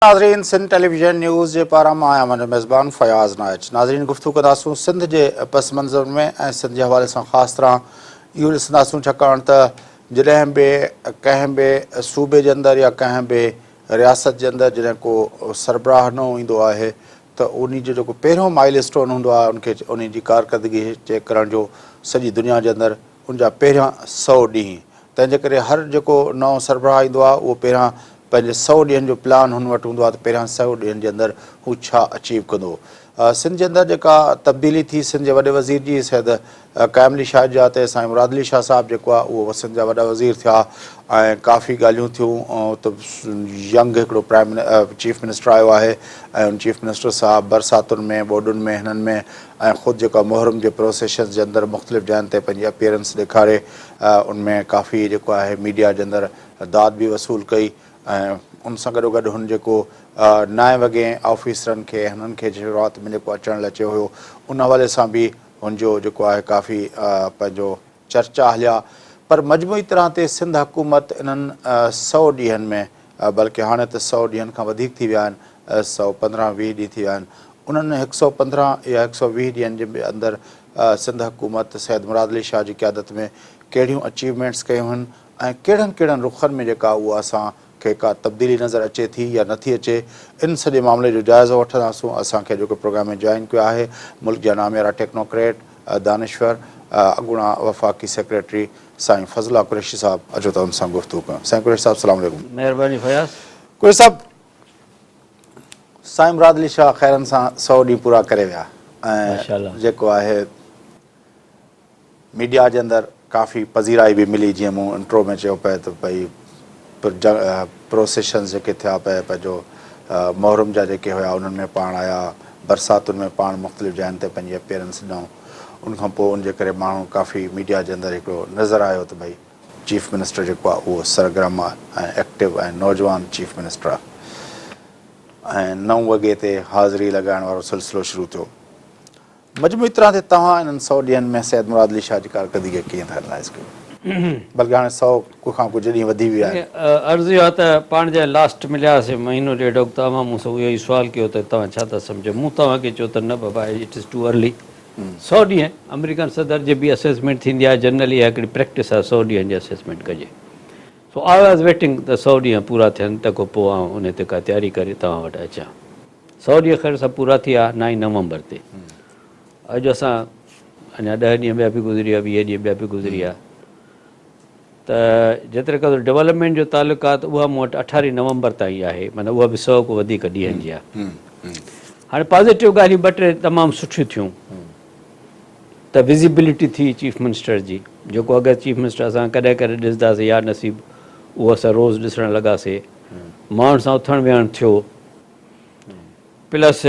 ناظرين Sindh television news جي پاران مان آهيان اوهان جو ميزبان فياض نائچ ناظرين گفتگو ڪنداسون سنڌ جي پس منظر ۾ ۽ سنڌ جي حوالي سان خاص طرح اهو ڏسنداسون ڇاڪاڻ ته جڏهن به ڪنهن به صوبي جي اندر يا ڪنهن به رياست جي اندر جڏهن ڪو سربراهه نئون ايندو آهي ته انهي جو جيڪو پهريون مائل اسٽون هوندو آهي ان کي انهي جي ڪارڪردگي چيڪ ڪرڻ جو سڄي دنيا جي اندر ان جا پهريان سئو ڏينهن، تنهن جي ڪري هر جيڪو نئون سربراهه ايندو آهي اهو پهريان پنهنجي سئو ڏينهن جو پلان هن وٽ هوندو آهي ته پهريان سئو ڏينهن جي اندر هو ڇا اچيو ڪندو. سنڌ جي اندر جيڪا تبديلي ٿي سنڌ جي وڏي وزير جي سيد قائم علي شاهه جي جاء تي سائين مراد علي شاهه صاحب جيڪو آهي اهو سنڌ جا وڏا وزير ٿيا ۽ ڪافي ڳالهيون ٿيون ته ينگ هڪڙو پرائم چيف منسٽر آيو آهي ۽ ان چيف منسٽر صاحب برساتن ۾ ٻوڏن ۾ هنن ۾ ۽ خود جيڪا محرم جي پروسيشنز جي اندر مختلف جاين تي پنهنجي اپيئرنس ڏيکاري ان ۾ ڪافي جيڪو آهي ميڊيا جي اندر داد به وصول ڪئي ۽ ان سان گڏو گڏ هن جيڪو نائين وڳي آفيسرن کي هنن کي شروعات ۾ جيڪو اچڻ لاء چيو هيو ان حوالي سان به هن جو جيڪو آهي ڪافي پنهنجو چرچا هليا پر مجموعي طرح تي سنڌ حڪومت انهن سئو ڏينهن ۾ بلڪه هاڻي ته سئو ڏينهن کان وڌيڪ ٿي ويا آهن 115 20 ڏينهن ٿي ويا آهن انهن 115 يا 120 ڏينهن جي اندر سنڌ حڪومت سيد مراد علي شاهه جي قيادت ۾ ڪهڙيون اچيومينٽس ڪيون آهن ۽ ڪهڙن ڪهڙن رخن ۾ جيڪا اهو اسان کي ڪا تبديلي نظر اچي ٿي يا نٿي اچي ان سڄي معاملي جو جائزو وٺنداسون اسان کي اڄوڪي پروگرام ۾ جوائن ڪيو آهي ملڪ جا ناميارا ٽيڪنوڪريٽ دانشور اڳوڻا وفاقي سيڪريٽري سائين فضل الله قريشي صاحب اچو ته ان سان گفتگو ڪيون سائين قريشي صاحب السلام عليڪم. مهرباني فياض. قريشي صاحب سائين مراد علي شاهه خيرن سان سئو ڏينهن پورا ڪري ويا ۽ جيڪو آهي ميڊيا جي اندر ڪافي پذيرائي به ملي جيئن مون انٽرو ۾ چيو پئي ته ڀئي پروسيشنز جيڪي ٿيا پئي پنهنجو محرم جا جيڪي هيا انهن ۾ پاڻ آيا برساتن ۾ پاڻ مختلف جاين تي پنهنجي اپيئرنس ڏنائون ان کان پوء ان جي ڪري ماڻهو ڪافي ميڊيا جي اندر هڪڙو نظر آيو ته ڀئي چيف منسٽر جيڪو آهي اهو سرگرم آهي ۽ ايڪٽو ۽ نوجوان چيف منسٽر آهي ۽ نو وڳي تي حاضري لڳائڻ وارو سلسلو شروع ٿيو. مجموعي طرح تي توهان انهن سئو ڏينهن ۾ سيد مراد علي شاهه جي ڪارڪردگي کي ڪيئن ٿا اينالائيز ڪيو؟ بلڪه هاڻي سئو کان ڪجهه ڏينهن وڌي ويا آهن. عرض اهو آهي ته پاڻ جڏهن لاسٽ ملياسين مهينو ڏيڍ اڳ ته اوهان مون سان اهو ئي سوال ڪيو ته توهان ڇا ٿا سمجهو؟ مون توهان کي چيو ته نه بابا it is two early سئو ڏينهن آمريڪن صدر جي به اسيسمينٽ ٿيندي آهي جنرلي اها هڪڙي پريڪٽس آهي سئو ڏينهن جي اسيسمينٽ ڪجي سو I was waiting ته سئو ڏينهن پورا ٿين ته ڪو پوء آئون انهي تي ڪا تياري ڪري توهان وٽ اچان. سئو ڏينهن خير سان پورا ٿي ويا نائين نومبر تي. اڄ اسان اڃا ڏهه ڏينهن ٻيا به گذري ويا 20 ڏينهن ٻيا به گذري ويا ته جيتري قدر ڊولپمينٽ جو تعلق آهي ته اها مون وٽ اٺارهين نومبر تائين آهي معنيٰ اها به سئو کان وڌيڪ ڏينهن جي آهي. هاڻي پازيٽو ڳالهيون ٻه ٽي تمام سٺيون ٿيون ته وزيبلٽي ٿي چيف منسٽر جي جيڪو اگر چيف منسٽر اسان ڪڏهن ڪڏهن ڏسنداسي يا نصيب اهو اسان روز ڏسڻ لڳاسي ماڻهن سان اٿڻ ويهڻ ٿيو پلس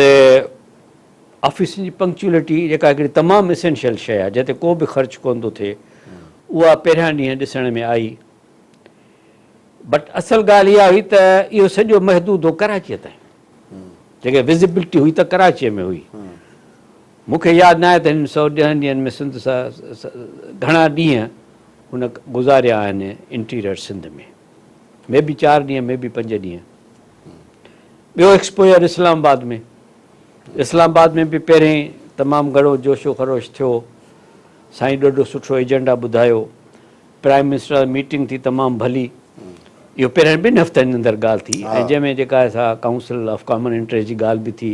آفيسن جي پنڪچوئلٽي جيڪا هڪڙي تمام اسينشل شيء آهي جنهن تي ڪو به خرچ ڪونه ٿو ٿئي اها پهريان ڏينهن ڏسڻ ۾ آئي بٽ اصل ڳالهه اها هئي ته اهو سڄو محدود هو ڪراچيء تائين جيڪا وزبلٽي هئي ته ڪراچيء ۾ هئي مون کي ياد ناهي ته هن سئو ڏهن ڏينهن ۾ سنڌ سان گهڻا ڏينهن هن گذاريا آهن انٽيريئر سنڌ ۾ مي بي چار ڏينهن مي بي پنج ڏينهن ٻيو ايڪسپوزر اسلام آباد ۾ اسلام آباد ۾ به پهرين تمام گهڻو جوش و خروش ٿيو سائين ڏاڍو سٺو ايجنڊا ٻڌايو پرائم منسٽر سان ميٽنگ ٿي تمام ڀلي اهو پهرين ٻن هفتن جي اندر ڳالهه ٿي ۽ جنهن ۾ جيڪا آهي سا ڪائونسل آف ڪامن انٽريسٽ جي ڳالهه به ٿي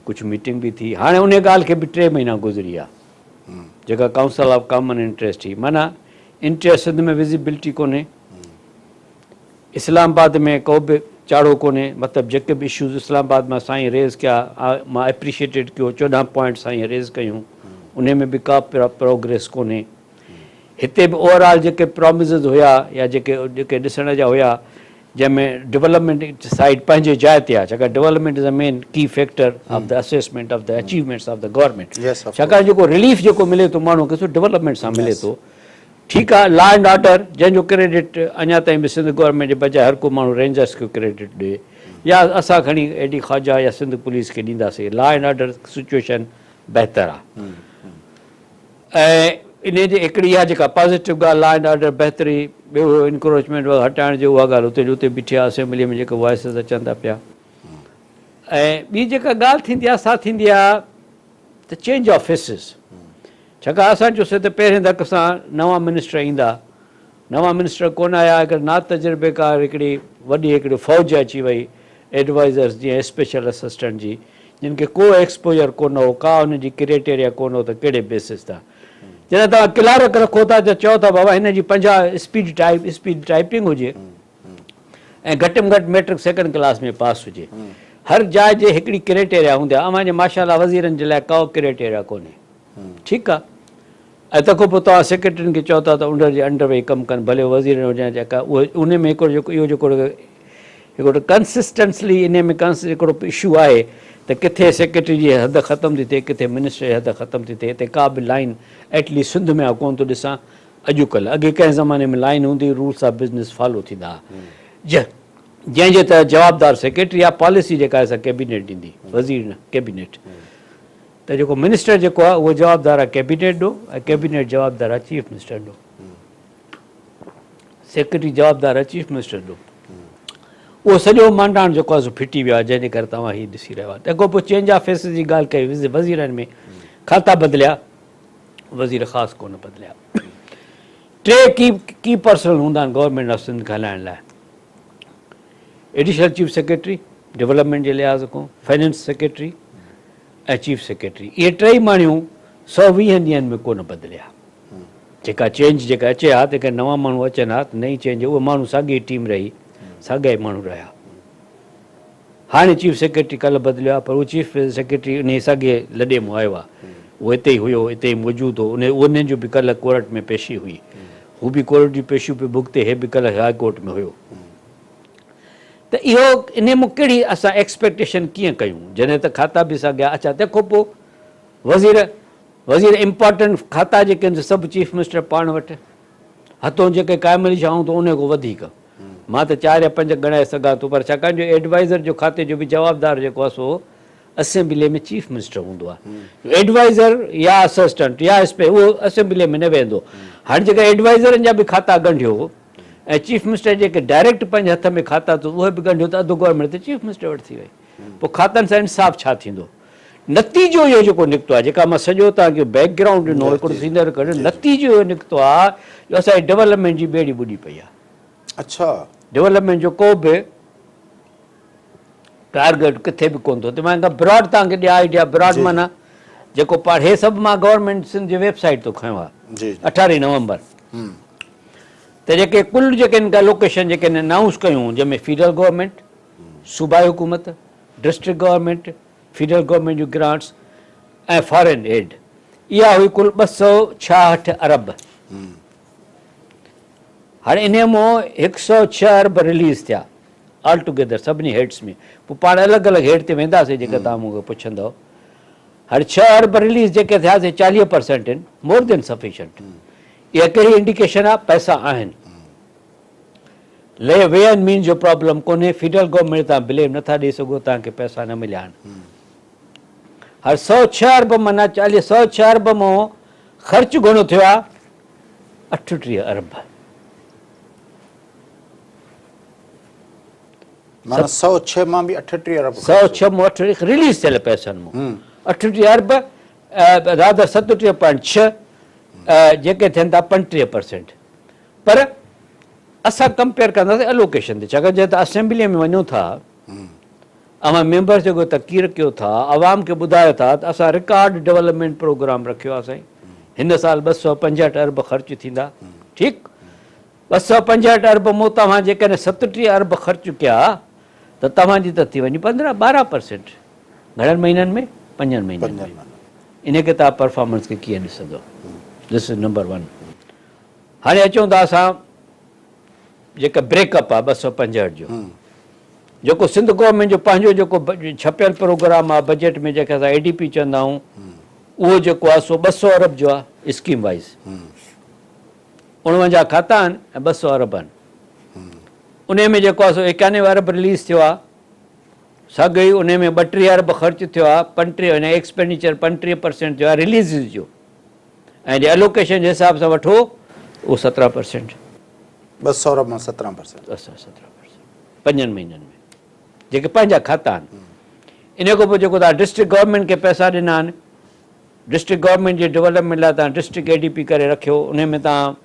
ڪجهه ميٽنگ به ٿي هاڻي ان ڳالهه کي به ٽي مهينا گذري ويا جيڪا ڪائونسل آف ڪامن انٽريسٽ هئي معنيٰ انٽريسٽ سنڌ ۾ وزيبلٽي ڪونهي اسلام آباد ۾ ڪو به چاڙهو ڪونهي مطلب جيڪي به اشوز اسلام آباد مان سائين ريز ڪيا مان اپريشيٽيڊ ڪيو 14 پوائنٽ سائين ريز ڪيون انهي ۾ به ڪا پروگريس ڪونهي هتي به اوور آل جيڪي پراميزز هيا يا جيڪي جيڪي ڏسڻ جا هيا جنهن ۾ ڊولپمينٽ سائيڊ پنهنجي جاء تي آهي ڇاڪاڻ development is a main key factor of the assessment of the achievements of the government ڇاڪاڻ جيڪو رليف جيڪو ملي ٿو ماڻهو کي سو ڊولپمينٽ سان ملي ٿو ٺيڪ آ لا اينڊ آرڊر جنهن جو ڪريڊٽ اڃا تائين به سنڌ گورنمينٽ جي بجاء هر ڪو ماڻهو رينجرس کي ڪريڊٽ ڏي يا اسان کڻي اي ڊي خواجه يا سنڌ پوليس کي ڏينداسين لا اينڊ آرڊر سچوئيشن بهتر آ ۽ انهي جي هڪڙي اها جيڪا پازيٽو ڳالهه لا اينڊ آرڊر بهتري ٻيو هيو انڪروچمينٽ وغيره هٽائڻ جي اها ڳالهه اتي جو اتي بيٺي آ اسيمبلي ۾ جيڪي وائسز اچن ٿا پيا. ۽ ٻي جيڪا ڳالهه ٿيندي آهي سا ٿيندي آهي ته چينج آف فيسز ڇاڪاڻ اسان چيوسين ته پهرين ڌڪ سان نوان منسٽر ايندا، نوان منسٽر ڪونه آيا، هڪڙي ناتجربيڪار هڪڙي وڏي هڪڙي فوج اچي وئي ايڊوائيزرز جي ۽ اسپيشل اسسٽنٽ جي جن کي ڪو ايڪسپوجر ڪونه هو، ڪا انهن جي ڪريٽيريا ڪونه هو ته ڪهڙي بيسز تان جڏهن توهان ڪلارڪ رکو ٿا ته چئو ٿا بابا هن جي 50 اسپيڊ ٽائيپ اسپيڊ ٽائيپنگ هجي ۽ گهٽ ۾ گهٽ ميٽرڪ سيڪنڊ ڪلاس ۾ پاس هجي. هر جاء جي هڪڙي ڪريٽيريا هوندي آهي. اوهان جي ماشاء الله وزيرن جي لاء ڪا ڪريٽيريا ڪونهي. ٺيڪ آهي. ۽ تنهن کان پوء توهان سيڪريٽرين کي چئو ٿا ته انڊر جي انڊر ويهي ڪم ڪن ڀلي هو وزيرن هجن يا ڪا اهي انهي ۾ هڪڙو جيڪو اهو جيڪو هڪڙو ڪنسسٽنسلي انهي ۾ ڪنس هڪڙو اشو آهي ته ڪٿي سيڪريٽري جي حد ختم ٿي ٿئي ڪٿي منسٽر جي حد ختم ٿي ٿئي هتي ڪا به لائين ايٽليسٽ سنڌ ۾ آئون ڪونه ٿو ڏسان اڄڪلهه، اڳي ڪنهن زماني ۾ لائين هوندي هئي، رولس آف بزنس فالو ٿيندا ها، جنهن جي تحت جوابدار سيڪريٽري يا پاليسي جيڪا آهي سا ڪيبينيٽ ڏيندي، وزير نه، ڪيبينيٽ. ته جيڪو منسٽر جيڪو آهي اهو جوابدار آهي ڪيبينيٽ ڏو ۽ ڪيبينيٽ جوابدار آهي چيف منسٽر ڏو. سيڪريٽري جوابدار آهي چيف منسٽر ڏو. اهو سڄو مانڊاڻ جيڪو آهي سو ڦٽي ويو آهي، جنهن جي ڪري توهان هي ڏسي رهيا آهيو. تنهن کان پوء چينج آف فيسز جي ڳالهه ڪئي، وزيرن ۾ کاتا بدليا. وزير خاص ڪونه بدليا. ٽي ڪي ڪي پرسنل هوندا آهن گورنمينٽ آف سنڌ کي هلائڻ لاء ايڊيشنل چيف سيڪريٽري ڊولپمينٽ جي لحاظ کان فائنانس سيڪريٽري ۽ چيف سيڪريٽري اهي ٽئي ماڻهو 120 ڏينهن ۾ ڪونه بدليا جيڪا چينج جيڪا اچي ها ته نوان ماڻهو اچن ها ته نئين چينج اهي ماڻهو ساڳي ٽيم رهي ساڳيا ئي ماڻهو رهيا هاڻي چيف سيڪريٽري ڪلهه بدليو آهي پر اهو چيف سيڪريٽري انهيء ساڳئي لڏي مون آيو آهي. اهو اتي ئي هيو، اتي ئي موجود هو. انهن جو به ڪلهه ڪورٽ ۾ پيشي هئي. هو به ڪورٽ جون پيشيون پيو ڀڳتي، هي به ڪلهه هاء ڪورٽ ۾ هيو. ته اهو انهيء مون ڪهڙي اسان ايڪسپيڪٽيشن ڪيئن ڪيون، جڏهن ته کاتا به ساڳيا. اڇا تنهن کان پوء وزير، وزير امپارٽنٽ کاتا جيڪي آهن سي سڀ چيف منسٽر پاڻ وٽ. هٿون جيڪي قائم علي شاهه هوندو انهيء کان وڌيڪ. مان ته چار يا پنج ڳڻائي سگهان ٿو پر ڇاڪاڻ جو ايڊوائيزر جو کاتي جو به جوابدار جيڪو آهي سو اسيمبليء ۾ چيف منسٽر هوندو آهي. ايڊوائيزر يا اسسٽنٽ يا ايس پي اهو اسيمبليء ۾ نه ويهندو. هاڻي جيڪڏهن ايڊوائيزرن جا به کاتا ڳنڍيو ۽ چيف منسٽر جيڪي ڊائريڪٽ پنهنجي هٿ ۾ کاتا اٿس اهي به ڳنڍيو ته اڌ گورنمينٽ ته چيف منسٽر وٽ ٿي وئي. پوء کاتن سان انصاف ڇا ٿيندو؟ نتيجو اهو جيڪو نڪتو آهي جيڪا مان سڄو توهان کي بيڪ گرائونڊ ڏنو هڪڙو سينئر ڪڍيو نتيجو اهو نڪتو آهي جو اسان جي ڊولپمينٽ جي ٻيڙي ٻڏي پئي آهي. اڇا. ڊولپمينٽ جو ڪو به ٽارگيٽ ڪٿي به ڪونه ٿو ٿئي. مان هڪ براڊ توهان کي ڏيان آئيڊيا براڊ معنيٰ جيڪو پاڻ هي سڀ مان گورنمينٽ سنڌ جي ويب سائيٽ تان کنيو آهي 18 نومبر ته جيڪي ڪل جيڪي الوڪيشن جيڪي انائونس ڪيون جنهن ۾ فيڊرل گورنمينٽ صوبائي حڪومت ڊسٽرڪٽ گورنمينٽ فيڊرل گورنمينٽ جون گرانٽس ۽ فارين ايڊ اها هئي ڪل 266 ارب. هاڻي انهيء مان 106 ارب رليز ٿيا آل ٽوگيدر سڀني هيڊس ۾. پوء پاڻ الڳ الڳ هيڊ تي وينداسين جيڪا توهان مون کي پڇندؤ. هاڻي 6 ارب رليز جيڪي ٿيا سي 40 پرسينٽ آهن، مور دين سفيشنٽ. اها ڪهڙي انڊيڪيشن آهي؟ پئسا آهن. لي وي اينڊ مينز جو پرابلم ڪونهي، فيڊرل گورنمينٽ تان بليم نٿا ڏئي سگهو توهان کي پئسا نه مليا آهن. هر 106 ارب معنيٰ 40 106 ارب مون خرچ گهڻو ٿيو آهي 38 ارب. معنيٰ 106 مان به 38 ارب خرچ. 106 مون 38 رليز ٿيل پئسن مون 38 ارب رادر 37.6 جيڪي ٿين ٿا 35%. پر اسان ڪمپيئر ڪنداسين الوڪيشن تي ڇاڪاڻ جڏهن ته اسيمبليء ۾ وڃون ٿا اوهان ميمبرس جيڪو تقرير ڪيو ٿا عوام کي ٻڌايو ٿا ته اسان رڪارڊ ڊولپمينٽ پروگرام رکيو آهي سائين هن سال 265 ارب خرچ ٿيندا ٺيڪ 265 ارب مون توهان جيڪڏهن 37 ارب خرچ ڪيا ته توهان جي ته ٿي وڃي 15 12 پرسينٽ گهڻن مهينن ۾ پنجن مهينن ۾ ان کي توهان پرفارمنس کي ڪيئن ڏسندو دس از نمبر 1. هاڻي اچون ٿا اسان جيڪا بريڪ اپ آهي 265 جو جيڪو سنڌ گورنمينٽ جو پنهنجو جيڪو ڇپيل پروگرام آهي بجيٽ ۾ جنهن کي اسان اي ڊي پي چوندا آهيون اهو جيڪو آهي سو 200 ارب جو آهي اسڪيم وائز 49 کاتا آهن ۽ 200 ارب آهن ان ۾ جيڪو آهي سو 91 ارب رليز ٿيو آهي ساڳيو ئي ان ۾ 32 ارب خرچ ٿيو آهي 35 ايڪسپينڊيچر 35 پرسينٽ ٿيو آهي رليزز جو ۽ جي الوڪيشن جي حساب سان وٺو اهو 17 پرسينٽ. 200 ارب مان 17 پرسينٽ. 200 17 پرسينٽ پنجن مهينن ۾ جيڪي پنهنجا کاتا آهن. انهيء کان پوء جيڪو توهان ڊسٽرڪٽ گورنمينٽ کي پئسا ڏنا آهن، ڊسٽرڪٽ گورنمينٽ جي ڊولپمينٽ لاء توهان ڊسٽرڪٽ اي ڊي پي ڪري رکيو، انهيء ۾ توهان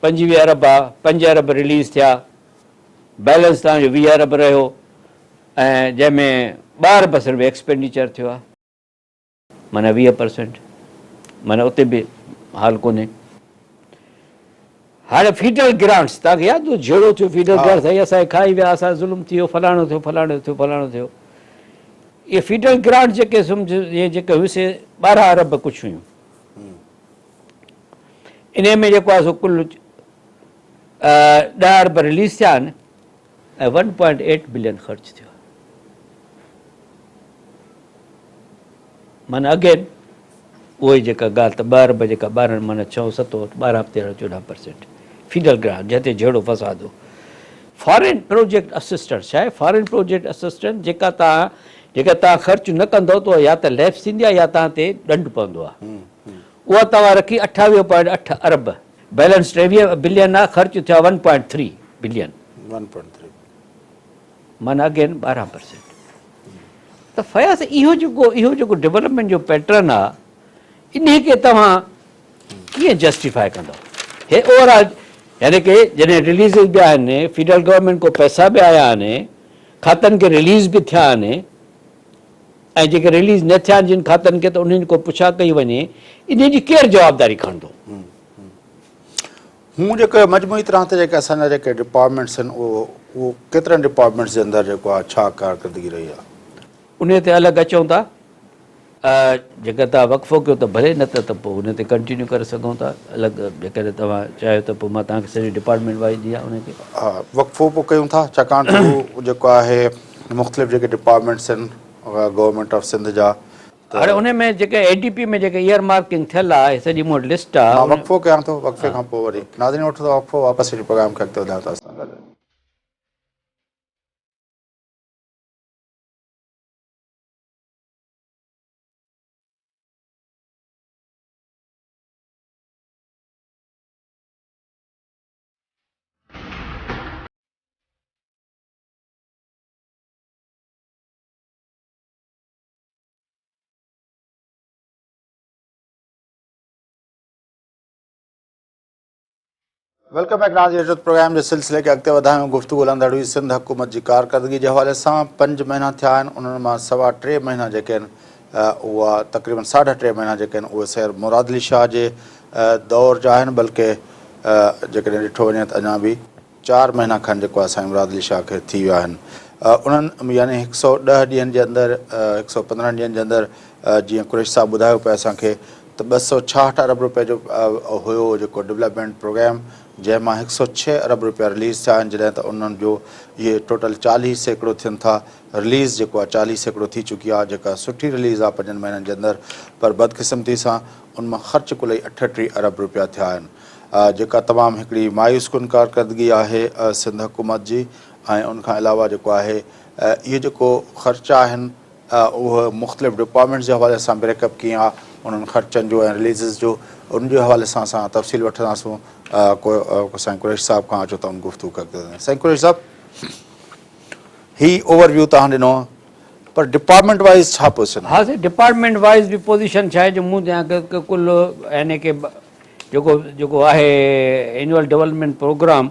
25 ارب آ، 5 ارب رليز ٿيا، بيلنس توهان جو 20 ارب رهيو ۽ جنهن ۾ 2 ارب صرف ايڪسپينڊيچر ٿيو آهي. معنيٰ 20 پرسينٽ، معنيٰ اتي به حال ڪونهي. هاڻي فيڊرل گرانٽس توهان کي ياد هوندو جهيڙو ٿيو فيڊرل گرانٽس سائين اسان کي کائي ويا اسان ظلم ٿي ويو فلاڻو ٿيو فلاڻو ٿيو فلاڻو ٿيو. اهي فيڊرل گرانٽس جيڪي سمجهه اهي جيڪي هيون سي 12 ارب ڪجهه هيون. انهي ۾ جيڪو آهي سو ڪل 10 ارب رليز ٿيا آهن ۽ 1.8 بلين خرچ ٿيو آهي. معنيٰ اگين اهو ئي جيڪا ڳالهه ته 2 ارب جيڪا 12 معنيٰ ڇهون ستون اٺ 12 13 14 پرسينٽ فيڊل گرانٽ جنهن تي جهيڙو فساد هو. فارين پروجيڪٽ اسسٽنس ڇا آهي؟ فارين پروجيڪٽ اسسٽنس جيڪا توهان جيڪا توهان خرچ نه ڪندؤ ته اها يا ته ليپس ٿيندي آهي يا توهان تي ڏنڊ پوندو آهي. اها توهان رکي 28.8 ارب بيلنس 23 بلين آهي خرچ ٿيو آهي 1.3 بلين. 1.3 معنيٰ اگين 12 پرسينٽ. ته فياض اهو جيڪو اهو جيڪو ڊولپمينٽ جو پيٽرن آ انهي کي توهان ڪيئن جسٽيفائي ڪندؤ؟ هي اوور آل يعني ڪي جڏهن رليزز به آهن، فيڊرل گورنمينٽ کو پئسا به آيا آهن، کاتن کي رليز به ٿيا آهن ۽ جيڪي رليز نه ٿيا آهن جن کاتن کي ته انهن کو پڇا ڪئي وڃي انهي جي ڪير جوابداري کڻندو؟ هون جيڪو مجموعي طرح تي جيڪي اسان جا جيڪي ڊپارٽمينٽس آهن اهو اهو ڪيترن ڊپارٽمينٽس جي اندر جيڪو آهي ڇا ڪارڪردگي رهي آهي. انهي تي الڳ اچون ٿا. جيڪڏهن توهان وقفو ڪيو ته ڀلي نه ته ته پوء انهي تي ڪنٽينيو ڪري سگهون ٿا الڳ جيڪڏهن توهان چاهيو ته پوء مان توهان کي سڄي ڊپارٽمينٽ وائيز ڏيان انهي کي. ها وقفو پوء ڪيون ٿا ڇاڪاڻ ته هو جيڪو آهي مختلف جيڪي ڊپارٽمينٽس آهن گورنمينٽ آف سنڌ جا ته. هاڻي انهي ۾ جيڪي اي ڊي پي ۾ جيڪي ايئر مارڪنگ ٿيل آ هي سڄي مون وٽ لسٽ آ. مان وقفو ڪيان ٿو وقفي کان پوء وري ناظرين وٺون ٿا وقفو واپس اچي پروگرام کي اڳتي وڌايون ٿا اسان گڏ. Welcome back ناظرين اچو ته پروگرام جي سلسلي کي اڳتي وڌايون گفتگو هلندڙ هئي سنڌ حڪومت جي ڪارڪردگي جي حوالي سان 5 مهينا ٿيا آهن انهن مان سوا ٽي مهينا جيڪي آهن اها تقريبن ساڍا ٽي مهينا جيڪي آهن اهي سيد مراد علي شاهه جي دور جا آهن بلڪه جيڪڏهن ڏٺو وڃي ته اڃا به چار مهينا کن جيڪو آهي سائين مراد علي شاهه کي ٿي ويا آهن انهن يعني 110 ڏينهن جي اندر 115 ڏينهن جي اندر جيئن قريشي صاحب ٻڌايو پئي اسان کي ته 266 ارب روپيه جو هيو جيڪو ڊولپمينٽ پروگرام جنهن مان 106 ارب روپيا رليز ٿيا آهن جڏهن ته انهن جو اهي ٽوٽل 40% ٿين ٿا رليز جيڪو آهي 40% ٿي چڪي آهي جيڪا سٺي رليز آهي پنجن مهينن جي اندر پر بدقسمتي سان ان مان خرچ ڪل ئي 38 ارب روپيا ٿيا آهن جيڪا تمام هڪڙي مايوس ڪن ڪارڪردگي آهي سنڌ حڪومت جي ۽ ان کان علاوه جيڪو آهي اهي جيڪو خرچ آهن اهي مختلف ڊپارٽمينٽس جي حوالي سان بريڪ اپ ڪيئن آهي انهن خرچن جو ۽ رليزز جو ان جي حوالي سان اسان تفصيل وٺنداسون سائين قريشي صاحب کان اچو ته ان گفتگو ڪنداسين سائين قريشي صاحب هي اوور ويو تهان ڏنو پر ڊپارٽمينٽ وائيز ڇا پوزيشن آهي؟ ها سائين ڊپارٽمينٽ وائيز به پوزيشن ڇا آهي جو مون ڪل يعني ڪي جيڪو جيڪو آهي اينوئل ڊولپمينٽ پروگرام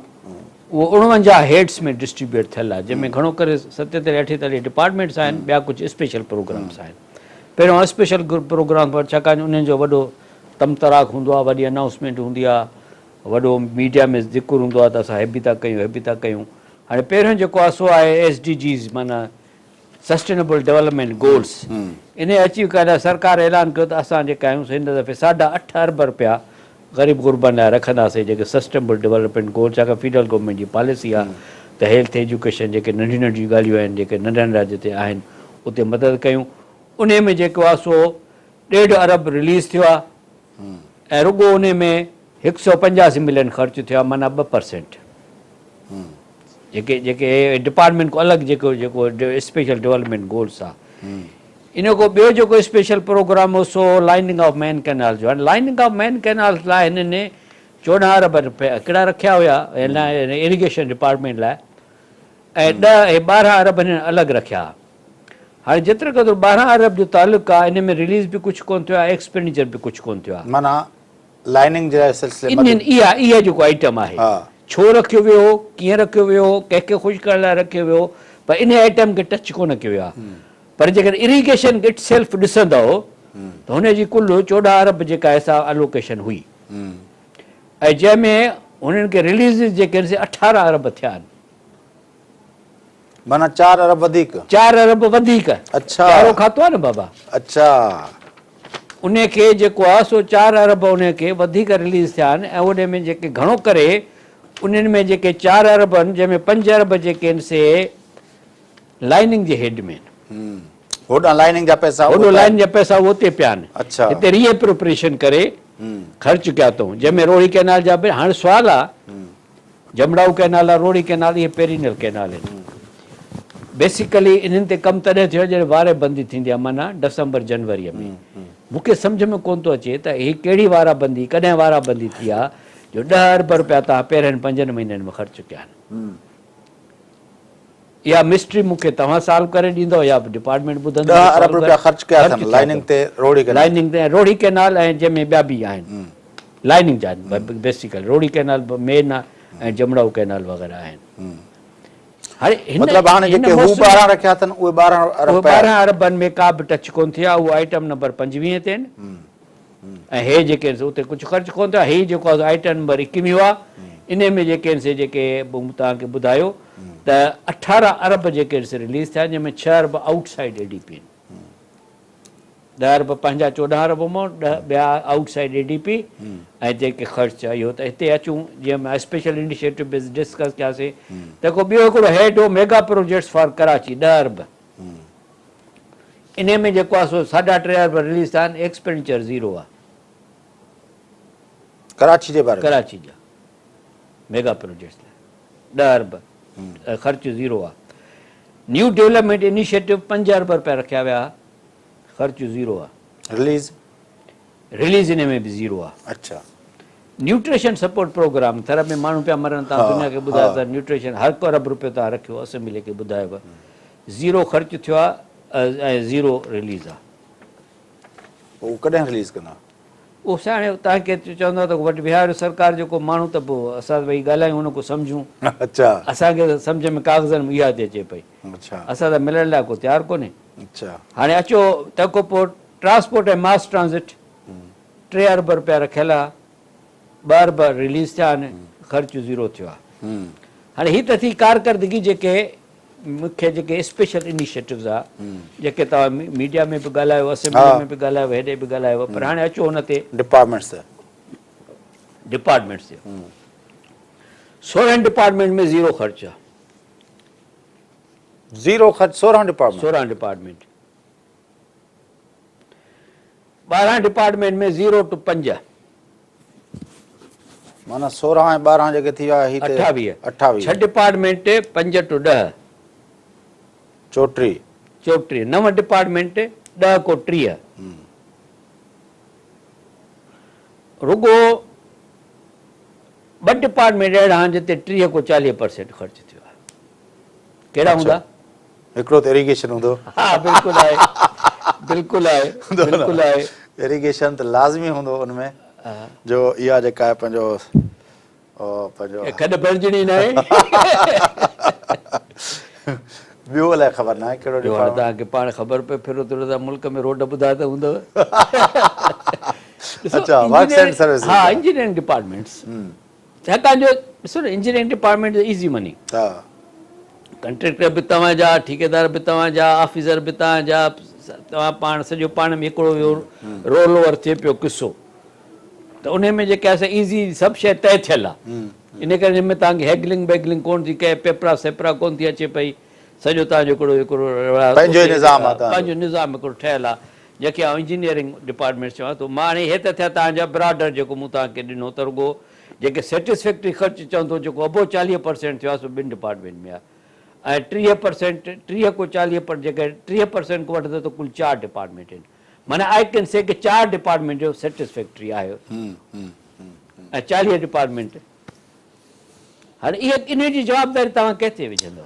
اهو 49 هيڊس ۾ ڊسٽريبيوٽ ٿيل آهي جنهن ۾ گهڻو ڪري 47 48 ڊپارٽمينٽس آهن ٻيا ڪجهه اسپيشل پروگرامس آهن پهريون اسپيشل پروگرام پر ڇاڪاڻ جو انهن جو وڏو تم تراڪ هوندو آهي وڏي انائونسمينٽ هوندي آهي وڏو ميڊيا ۾ ذڪر هوندو آهي ته اسان هي به ٿا ڪيون هي به ٿا ڪيون هاڻي پهريون جيڪو آهي سو آهي ايس ڊي جيز معنيٰ سسٽينبل ڊولپمينٽ گولز انهي اچيو ڪرڻ لاء سرڪار اعلان ڪيو ته اسان جيڪا آهيون سو هن دفعي ساڍا اٺ ارب رپيا غريب غربن لاء رکنداسين جيڪي سسٽينبل ڊولپمينٽ گولز ڇاڪاڻ فيڊرل گورنمينٽ جي پاليسي آهي ته هيلٿ ايجوڪيشن جيڪي ننڍيون ننڍيون ڳالهيون آهن جيڪي ننڍا ننڍا جتي آهن اتي مدد ڪيون انهي ۾ جيڪو آهي سو ڏيڍ ارب رليز ٿيو آهي ۽ رڳو انهي ۾ 185 ملين خرچ ٿيو آهي معنيٰ 2% جيڪي جيڪي ڊپارٽمينٽ کان الڳ جيڪو جيڪو اسپيشل ڊولپمينٽ گولس آ ان کان ٻيو جيڪو اسپيشل پروگرام هو سو لائننگ آف مين ڪينال جو هاڻي لائننگ آف مين ڪينال لاء هنن 14 ارب روپيا هڪڙا رکيا هيا اريگيشن ڊپارٽمينٽ لاء ۽ 10 ۽ 12 ارب هنن الڳ رکيا. هاڻي جيتري قدر 12 ارب جو تعلق آهي ان ۾ رليز به ڪجهه ڪونه ٿيو آهي ايڪسپينڊيچر به ڪجهه ڪونه ٿيو آهي. معنيٰ لائننگ جي سلسلي ۾ انهن اها اها جيڪو آئٽم آهي ڇو رکيو ويو هو ڪيئن رکيو ويو هو ڪنهن کي خوش ڪرڻ لاء رکيو ويو هو پر انهي آئٽم کي ٽچ ڪونه ڪيو ويو آهي پر جيڪڏهن اريگيشن it self ڏسندؤ ته هن جي ڪل 14 ارب جيڪا آهي سا الوڪيشن هئي ۽ جنهن ۾ هنن کي رليزز جيڪي آهن سي 18 ارب ٿيا آهن. معنيٰ چار ارب وڌيڪ. چار ارب وڌيڪ. اڇا. پيارو کاتو آهي نه بابا. اڇا. انهي کي جيڪو آهي سو چار ارب انهي کي وڌيڪ رليز ٿيا آهن ۽ انهي ۾ جيڪي گهڻو ڪري انهن ۾ جيڪي چار ارب آهن جنهن ۾ پنج ارب جيڪي آهن سي لائننگ جي هيڊ ۾ آهن. هوڏانهن لائننگ جا پئسا هوڏو لائننگ جا پئسا اهي اتي پيا آهن. اڇا. هتي ري اپروپريشن ڪري خرچ ڪيا اٿئون جنهن ۾ روهڙي ڪئنال جا به هاڻي سوال آهي جمڙائو ڪئنال ۽ روهڙي ڪئنال اهي پيرينل ڪئنال آهن. بيسيڪلي انهن تي ڪم تڏهن ٿيو آهي جڏهن واري بندي ٿيندي آهي معنيٰ ڊسمبر جنوريء ۾. مون کي سمجهه ۾ ڪونه ٿو اچي ته هي ڪهڙي وارا بندي ڪڏهن وارا بندي ٿي آهي جو ڏهه ارب رپيا توهان پهرين پنجن مهينن ۾ خرچ ڪيا آهن. اها مسٽري مون کي توهان سالو ڪري ڏيندؤ يا ڊپارٽمينٽ ٻڌندو ڏهه ارب رپيا خرچ ڪيا اٿن لائننگ تي روهڙي ڪئنال لائننگ تي روهڙي ڪئنال ۽ جنهن ۾ ٻيا به آهن لائننگ جا آهن بيسيڪلي روهڙي ڪئنال مين آهي ۽ جمڙائو ڪئنال وغيره آهن هاڻي هن مطلب هاڻي جيڪي هو 12 رکيا اٿن اهي 12 ارب اهي 12 اربن ۾ ڪا به ٽچ ڪون ٿي آهي اهو آئٽم نمبر 25 تي آهن ۽ هي جيڪي آهن سي اتي ڪجهه خرچ ڪون ٿيو آهي هي جيڪو آهي آئٽم نمبر 21 آهي انهي ۾ جيڪي آهن سي جيڪي مون توهان کي ٻڌايو ته 18 ارب جيڪي آهن سي رليز ٿيا آهن جنهن ۾ 6 ارب outside A D P آهن 10 ارب پنهنجا 14 ارب مون 10 ٻيا outside A D P ۽ جيڪي خرچ اهو ته هتي اچون جيئن مان اسپيشل انيشيٽو به ڊسڪس ڪياسي تنهن کان ٻيو هڪڙو هيڊ هو ميگا پروجيڪٽس فار ڪراچي 10 ارب انهي ۾ جيڪو آهي سو ساڍا ٽي ارب رليز ٿيا آهن ايڪسپينڊيچر زيرو آهي. ڪراچي جي باري ۾. ڪراچي جا ميگا پروجيڪٽس لاء 10 ارب خرچ زيرو آهي. نيو ڊولپمينٽ انيشيٽو 5 ارب رپيا رکيا ويا خرچ زيرو آهي. رليز؟ رليز انهي ۾ به زيرو آهي. اڇا. نيوٽريشن سپورٽ پروگرام ٿر ۾ ماڻهو پيا مرن تان دنيا کي ٻڌايو ته نيوٽريشن هر ارب رپيو تان رکيو اسيمبلي کي ٻڌايو زيرو خرچ ٿيو آ ۽ زيرو رليز آ. پوء اهو ڪڏهن رليز ڪندا؟ اهو سائين هاڻي توهان کي چوندو ته وٽ ويهاريو سرڪار جو ڪو ماڻهو ته پوء اسان ويهي ڳالهايون ان کان سمجهون. اڇا. اسان کي ته سمجهه ۾ ڪاغذن ۾ اها ٿي اچي پئي. اڇا. اسان سان ملڻ لاء ڪو تيار ڪونهي. اڇا. هاڻي اچو تنهن کان پوء ٽرانسپورٽ ۽ ماس ٽرانزٽ 3 ارب رپيا رکيل آ 2 ارب رليز ٿيا آهن خرچ زيرو ٿيو آ. هاڻي هي ته ٿي ڪارڪردگي جيڪي مون کي جيڪي اسپيشل انيشيٽوز آ جيڪي توهان ميڊيا ۾ به ڳالهايو اسيمبلي ۾ به ڳالهايو هيڏي به ڳالهايو پر هاڻي اچو ان تي ڊپارٽمينٽس تي ڊپارٽمينٽس تي 16 ڊپارٽمينٽ ۾ زيرو خرچ آ زيرو خرچ 16 department 16 department 12 department ۾ zero two 5 معنيٰ 16 ۽ 12 جيڪي ٿي ويا هي ته 28 28 6 ڊپارٽمينٽ 5 ٽو 10 34 34 9 ڊپارٽمينٽ 10 کو 30 رڳو ٻه ڊپارٽمينٽ اهڙا آهن جتي 30 کو 40% خرچ ٿيو آهي. ڪهڙا هوندا؟ هڪڙو ته ايريگيشن هوندو. ها بلڪل آهي بلڪل آهي بلڪل آهي. ايريگيشن ته لازمي هوندو ان ۾ جو اها جيڪا آهي پنهنجو پنهنجو کڏ ڀرجڻي ناهي. ٻيو الائي خبر ناهي ڪهڙو ڊپارٽمينٽ. توهان کي پاڻ خبر پئي ڦرو ٿرو ته ملڪ ۾ روڊ ٻڌا ته هوندو. اڇا ورڪس اينڊ سروسز. ها انجنيئرنگ ڊپارٽمينٽس. ڇاڪاڻ جو ڏسو نه انجنيئرنگ ڊپارٽمينٽ ايزي مني. ها. ڪنٽريڪٽر به توهان جا، ٺيڪيدار به توهان جا، آفيسر به توهان جا، توهان پاڻ سڄو پاڻ ۾ هڪڙو اهو رول اوور ٿئي پيو قصو ته انهي ۾ جيڪي آهي سا ايزي سڀ شيء طئي ٿيل آهي انهي ڪري جنهن ۾ توهان کي هيگلنگ بيگلنگ ڪونه ٿي ڪئي پيپرا سيپرا ڪونه ٿي اچي پئي سڄو توهان جو هڪڙو هڪڙو پنهنجو ئي نظام آهي توهان جو پنهنجو نظام هڪڙو ٺهيل آهي جنهن کي آئون انجنيئرنگ ڊپارٽمينٽ چوان ٿو. مان هاڻي هي ته ٿيا توهان جا براڊر جيڪو مون توهان کي ڏنو ته رڳو جيڪي سيٽسفيڪٽري خرچ چون ٿو جيڪو ابو 40% ٿيو آهي سو ٻن ڊپارٽمينٽ ۾ آهي ۽ 30% 30 کو 40 پر جيڪي 30% کو وٺندو ته ڪل چار ڊپارٽمينٽ آهن معنيٰ I ڪين سي ڪي چار ڊپارٽمينٽ جو سيٽسفيڪٽري آهي ۽ 40 ڊپارٽمينٽ هاڻي اها انهي جي جوابداري توهان ڪنهن تي وجهندو؟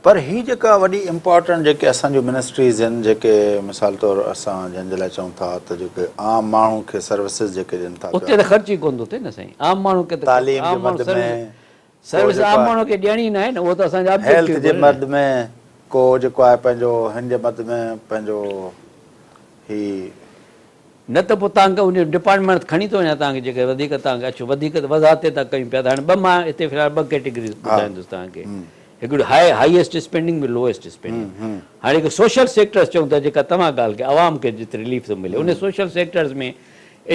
پر هي جيڪا وڏي امپارٽنٽ جيڪي اسان جون منسٽريز آهن جيڪي مثال طور اسان جنهن جي لاء چئون ٿا ته جيڪي عام ماڻهو کي سروسز جيڪي ڏين ٿا اتي ته خرچ ئي ڪونه ٿو ٿئي نه سائين عام ماڻهو کي ته تعليم جي مد ۾ سروس عام ماڻهو کي ڏيڻي ناهي نه اهو ته اسان جو آبجيڪٽو هيلٿ جي مد ۾ ڪو جيڪو آهي پنهنجو هن جي مد ۾ پنهنجو هي نه ته پوء توهان کي ان ڊپارٽمينٽ کڻي ٿو وڃان توهان کي جيڪي وڌيڪ توهان کي اچو وڌيڪ وضاحت تي ٿا ڪيون پيا ته هاڻي ٻه مان هتي في الحال ٻه ڪيٽيگريز ٻڌائيندس توهان کي هڪڙو هاء هائيسٽ اسپينڊنگ ٻيو لوئيسٽ اسپينڊنگ هاڻي هڪ سوشل سيڪٽرز چئون ٿا جيڪا توهان ڳالهه ڪئي عوام کي جتي رليف ٿو ملي ان social sectors ۾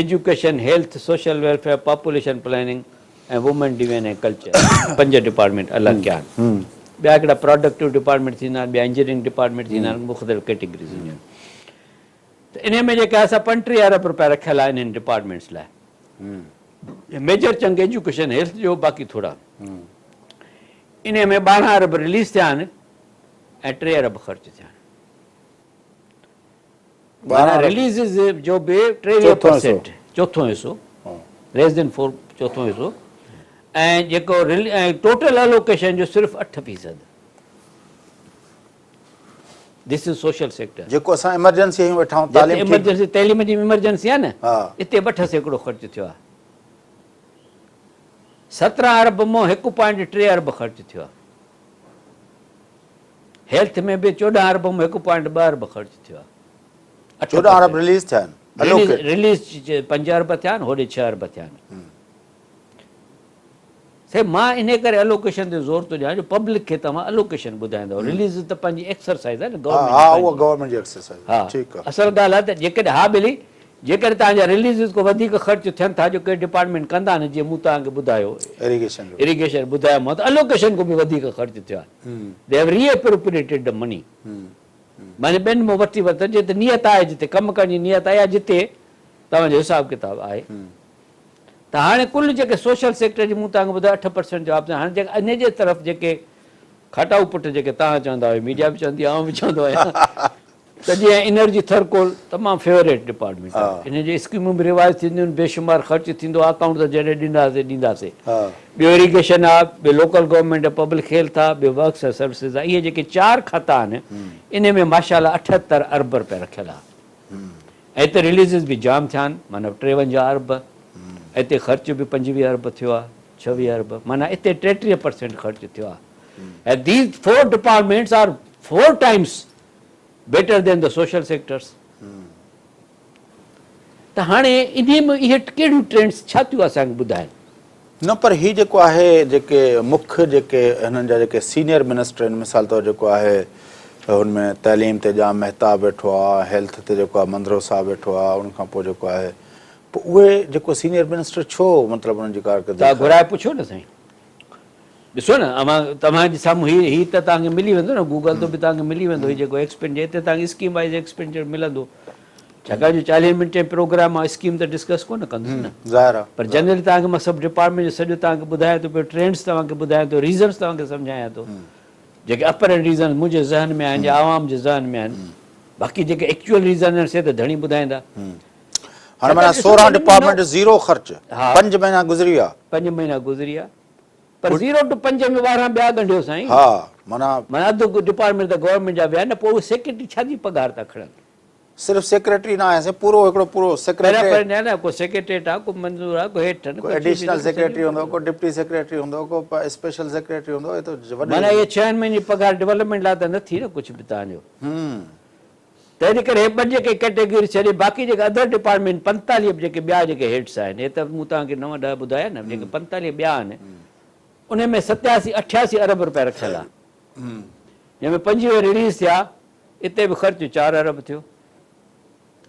education health social welfare population planning ۽ women development ۽ culture پنج ڊپارٽمينٽ الڳ ڪيا آهن ٻيا هڪڙا پراڊڪٽو ڊپارٽمينٽ ٿيندا آهن ٻيا انجنيئرنگ ڊپارٽمينٽ ٿيندا آهن مختلف ڪيٽيگريز هونديون آهن ته انهي ۾ جيڪا آهي سا 35 ارب رپيا رکيل آهي انهن ڊپارٽمينٽس لاء ميجر چنڪ ايجوڪيشن هيلٿ جو باقي ٿورا انهي ۾ 12 ارب رليز ٿيا آهن ۽ 3 ارب خرچ ٿيا آهن معنيٰ رليزز جو به 23% چوٿون حصو ليس دين فور چوٿون حصو ۽ جيڪو ٽوٽل الوڪيشن جو صرف 8%. This is social sector. جيڪو اسان ايمرجنسي هيون ويٺا آهيون تعليم ٺيڪ ايمرجنسي تعليم جي ايمرجنسي آهي نه اتي به 8% خرچ ٿيو آهي 17 ارب مان 1.3 ارب خرچ ٿيو آهي هيلٿ ۾ به 14 ارب مان 1.2 ارب خرچ ٿيو آهي 14 ارب رليز ٿيا آهن رليز 5 ارب ٿيا آهن هوڏي 6 ارب ٿيا آهن سائين مان انهي ڪري الوڪيشن تي زور ٿو ڏيان جو پبلڪ کي توهان الوڪيشن ٻڌائيندؤ رليز ته پنهنجي ايڪسرسائز آهي نه گورنمينٽ ها اها گورنمينٽ جي ايڪسرسائز ها ٺيڪ آهي اصل ڳالهه آهي ته جيڪڏهن ها ٻلي جيڪڏهن توهان جا رليزز ڪو وڌيڪ خرچ ٿين ٿا جو ڪي ڊپارٽمينٽ ڪندا آهن جيئن مون توهان کي ٻڌايو اريگيشن جو اريگيشن ٻڌايو مان ته الوڪيشن کان به وڌيڪ خرچ ٿيو آهي they have reappropriated the money معني ٻين مان وٺي ورتل جتي نيت آهي جتي ڪم ڪرڻ جي نيت آهي يا جتي توهان جو حساب ڪتاب آهي ته هاڻي ڪل جيڪي سوشل سيڪٽر جي مون توهان کي ٻڌايو 8% جواب هاڻي جيڪي انهي جي طرف جيڪي کاٽائو پٽ جيڪي توهان چوندا آهيو ميڊيا به چوندي آئون به چوندو آهيان ته جيئن انرجي ٿرڪول تمام فيوريٽ ڊپارٽمينٽ آهي انهي جي اسڪيمون به ريوائز ٿينديون آهن بيشمار خرچ ٿيندو آهي اڪائونٽ ته جڏهن ڏينداسي ڏينداسي ٻيو اريگيشن آهي ٻيو لوڪل گورنمينٽ پبلڪ هيلٿ آهي ٻيو ورڪس ۽ سروسز آهي اهي جيڪي چار کاتا آهن انهي ۾ ماشاء الله 78 ارب رپيا رکيل آهي ۽ اتي رليزز به جام ٿيا آهن معنيٰ 53 ارب ۽ اتي خرچ به 25 ارب ٿيو آهي 26 ارب معنيٰ اتي 33 پرسينٽ خرچ ٿيو آهي ۽ these four departments are four times better than the social sectors ته هاڻي انهي ۾ اهي ڪهڙيون ٽرينڊس ڇا ٿيون اسان کي ٻڌائن. نه پر هي جيڪو آهي جيڪي مک جيڪي هنن جا جيڪي سينيئر منسٽر آهن مثال طور جيڪو آهي هن ۾ تعليم تي ڄام مهتاب ويٺو آهي هيلٿ تي جيڪو آهي منڌرو صاحب ويٺو آهي ان کان پوء جيڪو آهي پوء اهي جيڪو سينيئر منسٽر ڇو مطلب انهن جي ڪارڪردگي توهان گهرائي پڇو نه سائين ڏسو نه اوهان توهان جي سامهون هي هي ته توهان کي ملي ويندو نه گوگل تي به توهان کي ملي ويندو هي جيڪو ايڪسپينڊ هتي توهان کي اسڪيم وائيز ايڪسپينڊچر ملندو ڇاڪاڻ جو چاليهن منٽن جو پروگرام آ اسڪيم ته ڊسڪس ڪونه ڪندس نه ظاهر آ پر جنرلي توهان کي مان سڀ ڊپارٽمينٽ جو سڄو توهان کي ٻڌايان ٿو پيو ٽرينڊس توهان کي ٻڌايان ٿو ريزنس توهان کي سمجهايان ٿو جيڪي اپرنٽ ريزنس منهنجي ذهن ۾ آهن يا عوام جي ذهن ۾ آهن باقي جيڪي ايڪچوئل ريزن آهن سي ته ڌڻي ٻڌائيندا. هاڻي معنيٰ 16 ڊپارٽمينٽ زيرو خرچ پنج مهينا گذري ويا. پنج مهينا گذري ويا پر زيرو ٽو پنج ۾ 12 ٻيا ڳنڍيو سائين. ها معنيٰ. معنيٰ اڌ ڊپارٽمينٽ ته گورنمينٽ جا ويا نه پوء اهي سيڪريٽري ڇا جي پگهار ٿا کڻن. صرف سيڪريٽري نه آهي سائين پورو هڪڙو پورو سيڪريٽريٽ. پر نه نه ڪو سيڪريٽريٽ آ ڪو منظور آ ڪو هيٺ ڪو ايڊيشنل سيڪريٽري هوندو ڪو ڊپٽي سيڪريٽري هوندو ڪو اسپيشل سيڪريٽري هوندو هي ته وڏي. معنيٰ اهي ڇهن مهينن جي پگهار ڊولپمينٽ لاء ته نه ٿي نه ڪجهه به توهان جو. تنهن جي ڪري هي ٻه جيڪي ڪيٽيگريز ڇڏي باقي جيڪي ادر ڊپارٽمينٽ 45 به جيڪي ٻيا جيڪي هيڊس آهن هي ته مون توهان کي نو ڏهه ٻڌايا نه جيڪي 45 ٻيا آهن انهن ۾ 87 88 ارب رپيا رکيل آهن جنهن ۾ 25 رليز ٿيا اتي به خرچ 4 ارب ٿيو.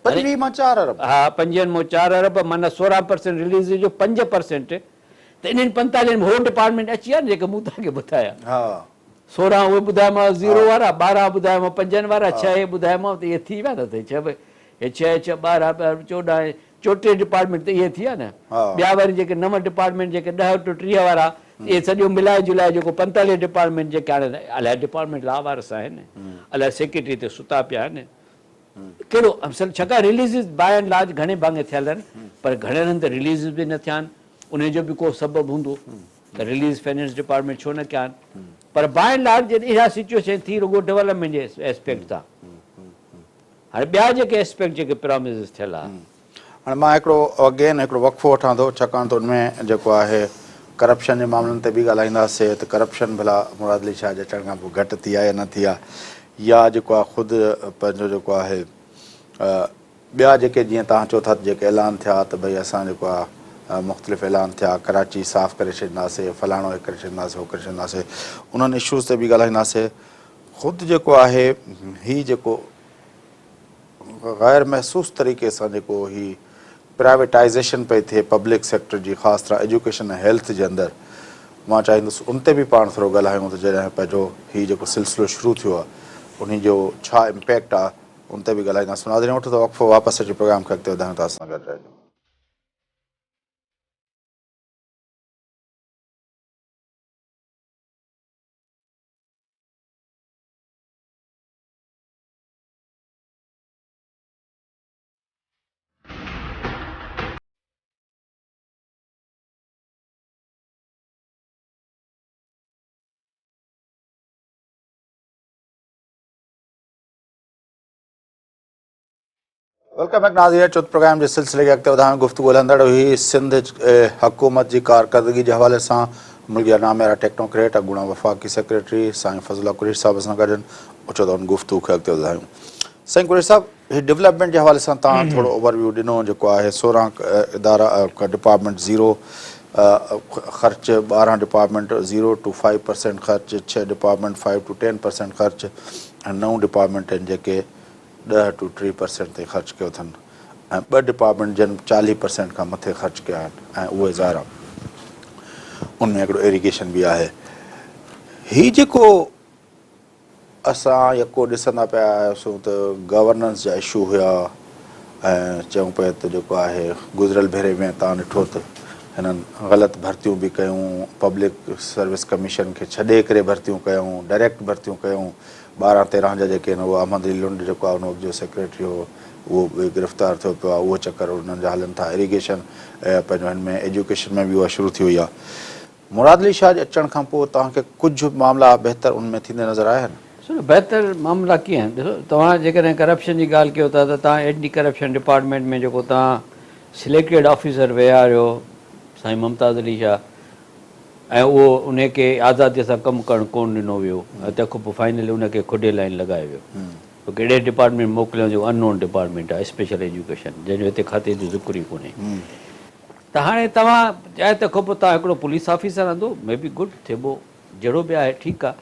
25 مان 4 ارب. ها پنجويهن مان 4 ارب معنيٰ 16 پرسينٽ رليز جو 5 پرسينٽ ته انهن 45 ۾ هو ڊپارٽمينٽ اچي ويا نه جيڪي مون توهان کي ٻڌايا. ها. 16 اهي ٻڌايامانو زيرو وارا، 12 ٻڌايامانو پنجن وارا، ڇهه اهي ٻڌايامانو ته اهي ٿي ويا نه سائين ڇهه هي ڇهه ڇهه 12 ٻه 14 34 ڊپارٽمينٽ ته اهي ٿي ويا نه. ٻيا وري جيڪي نو ڊپارٽمينٽ جيڪي 10 ٽو 30 وارا اهي سڄو ملائي جلائي جيڪو 45 ڊپارٽمينٽ جيڪي هاڻي الائي ڊپارٽمينٽ لاوارث آهن الائي سيڪريٽري تي ستا پيا آهن ڪهڙو اصل ڇاڪاڻ رليزز باء اينڊ لارج گهڻي ڀاڱي ٿيل آهن پر گهڻن هنڌ رليزز به نه ٿيا آهن انهي جو به ڪو سبب هوندو. ته رليز فنانس ڊپارٽمينٽ ڇو نه ڪيا آهن پر باء اينڊ لارج جڏهن اها سچوئيشن ٿي رڳو ڊولپمينٽ جي اسپيڪٽ تان هاڻي ٻيا جيڪي اسپيڪٽ جيڪي پراميزز ٿيل آ. هاڻي مان هڪڙو اگين هڪڙو وقفو وٺان ٿو ڇاڪاڻ ته ان ۾ جيڪو آهي ڪرپشن جي معاملن تي به ڳالهائينداسي ته ڪرپشن ڀلا مراد علي شاهه جي اچڻ کان پوء گهٽ ٿي آهي يا نه ٿي آهي يا جيڪو آهي خود پنهنجو جيڪو آهي ٻيا جيڪي جيئن توهان چئو ٿا ته جيڪي اعلان ٿيا ته ڀئي اسان جيڪو آهي مختلف اعلان ٿيا ڪراچي صاف ڪري ڇڏينداسي فلاڻو هي ڪري ڇڏينداسي هو ڪري ڇڏينداسي انهن اشوز تي به ڳالهائينداسي خود جيڪو آهي هي جيڪو غير محسوس طريقي سان جيڪو هي پرائيويٽائيزيشن پئي ٿئي پبلڪ سيڪٽر جي خاص طرح ايجوڪيشن ۽ هيلٿ جي اندر مان چاهيندس ان تي به پاڻ ٿورو ڳالهايون ته جڏهن پنهنجو هي جيڪو سلسلو شروع ٿيو آهي انهي جو ڇا امپيڪٽ آهي ان تي به ڳالهائينداسون ناظرين وٺو ٿا وقفو واپس اچي پروگرام کي اڳتي وڌايون ٿا اسان سان گڏ رهجو. Welcome back ناظرين اچو ته پروگرام جي سلسلي کي اڳتي وڌايون گفتگو هلندڙ هئي سنڌ حڪومت جي ڪارڪردگي جي حوالي سان ملڪ جا ناميارا ٽيڪنوڪريٽ اڳوڻا وفاقي سيڪريٽري سائين فضل الله قريشي صاحب سان گڏ اچو ته ان گفتگو کي اڳتي وڌايون سائين قريشي صاحب هي ڊولپمينٽ جي حوالي سان توهان ٿورو اوور ويو ڏنو جيڪو آهي 16 ادارا ڊپارٽمينٽ زيرو خرچ 12 ڊپارٽمينٽ زيرو ٽو 5% خرچ 6 ڊپارٽمينٽ 5 ٽو 10% خرچ ۽ 9 ڊپارٽمينٽ آهن جيڪي 10 ٽو 3% تائين خرچ ڪيو اٿن ۽ 2 ڊپارٽمينٽ جن 40% کان مٿي خرچ ڪيا آهن ۽ اهي ظاهر آهي ان ۾ هڪڙو ايريگيشن به آهي هي جيڪو اسان يڪو ڏسندا پيا آياسون ته گورننس جا اشو هيا ۽ چئون پيا ته جيڪو آهي گذريل ڀيري ۾ تان ڏٺو ته هنن غلط ڀرتيون به ڪيون پبلڪ سروس ڪميشن کي ڇڏي ڪري ڀرتيون ڪيون ڊائريڪٽ ڀرتيون ڪيون 12 13 جا جيڪي آهن اهو احمد علي لنڊ جيڪو آهي ان وقت جو سيڪريٽري هو اهو به گرفتار ٿيو پيو آهي اهو چڪر انهن جا هلن ٿا ايريگيشن پنهنجو هن ۾ ايجوڪيشن ۾ به اها شروع ٿي وئي آهي مراد علي شاهه جي اچڻ کان پوء توهان کي ڪجهه معاملا بهتر ان ۾ ٿيندي نظر آيا آهن؟ ڏسو نه بهتر معاملا ڪيئن آهن ڏسو توهان جيڪڏهن ڪرپشن جي ڳالهه ڪيو ٿا ته توهان اينٽي ڪرپشن ڊپارٽمينٽ ۾ جيڪو توهان سليڪٽيڊ آفيسر ويهاريو سائين ممتاز علي شاهه ۽ اهو انهي کي آزادي سان ڪم ڪرڻ ڪونه ڏنو ويو ۽ تنهن کان پوء فائنلي ان کي کڏي لائين لڳايو ويو هڪ اهڙي ڊپارٽمينٽ موڪليو جيڪو ان نون ڊپارٽمينٽ آهي اسپيشل ايجوڪيشن جنهن جو هتي کاتي جو ذڪر ئي ڪونهي ته هاڻي توهان چاهي ته کان پوء توهان هڪڙو پوليس آفيسر آندو مي بي گڊ ٿيٻو جهڙو به آهي ٺيڪ آهي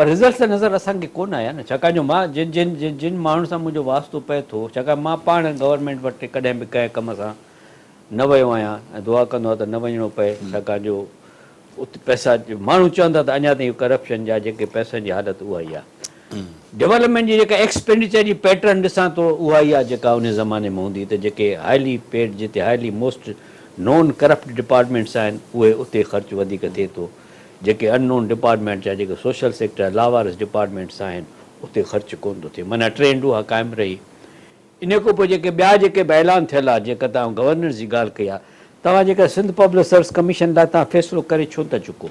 پر رزلٽس ته نظر اسان کي ڪونه آيا نه ڇاڪاڻ جو مان جن جن جن جن ماڻهن سان منهنجو واسطو پئي ٿو ڇاڪاڻ مان پاڻ گورنمينٽ وٽ ڪڏهن به ڪنهن ڪم سان نه ويو آهيان ۽ دعا ڪندو آهيان ته نه وڃڻو پئي ڇاڪاڻ جو اتي پئسا ماڻهو چون ٿا ته اڃا تائين ڪرپشن جا جيڪي پئسن جي حالت اها ئي آهي. ڊولپمينٽ جي جيڪا ايڪسپينڊيچر جي پيٽرن ڏسان ٿو اها ئي آهي جيڪا انهي زماني ۾ هوندي ته جيڪي هائلي پيڊ جتي highly most known corrupt departments آهن اهي اتي خرچ وڌيڪ ٿئي ٿو جيڪي ان نون ڊپارٽمينٽ يا جيڪي سوشل سيڪٽر لاوارث ڊپارٽمينٽس آهن اتي خرچ ڪونه ٿو ٿئي معنيٰ ٽرينڊ اها قائم رهي. انهيء کان پوء جيڪي ٻيا جيڪي به اعلان ٿيل آ، جيڪا توهان گورننس جي ڳالهه ڪئي آ، توهان جيڪا سنڌ پبلڪ سروس ڪميشن لاء توهان فيصلو ڪري ڇو ٿا چڪو؟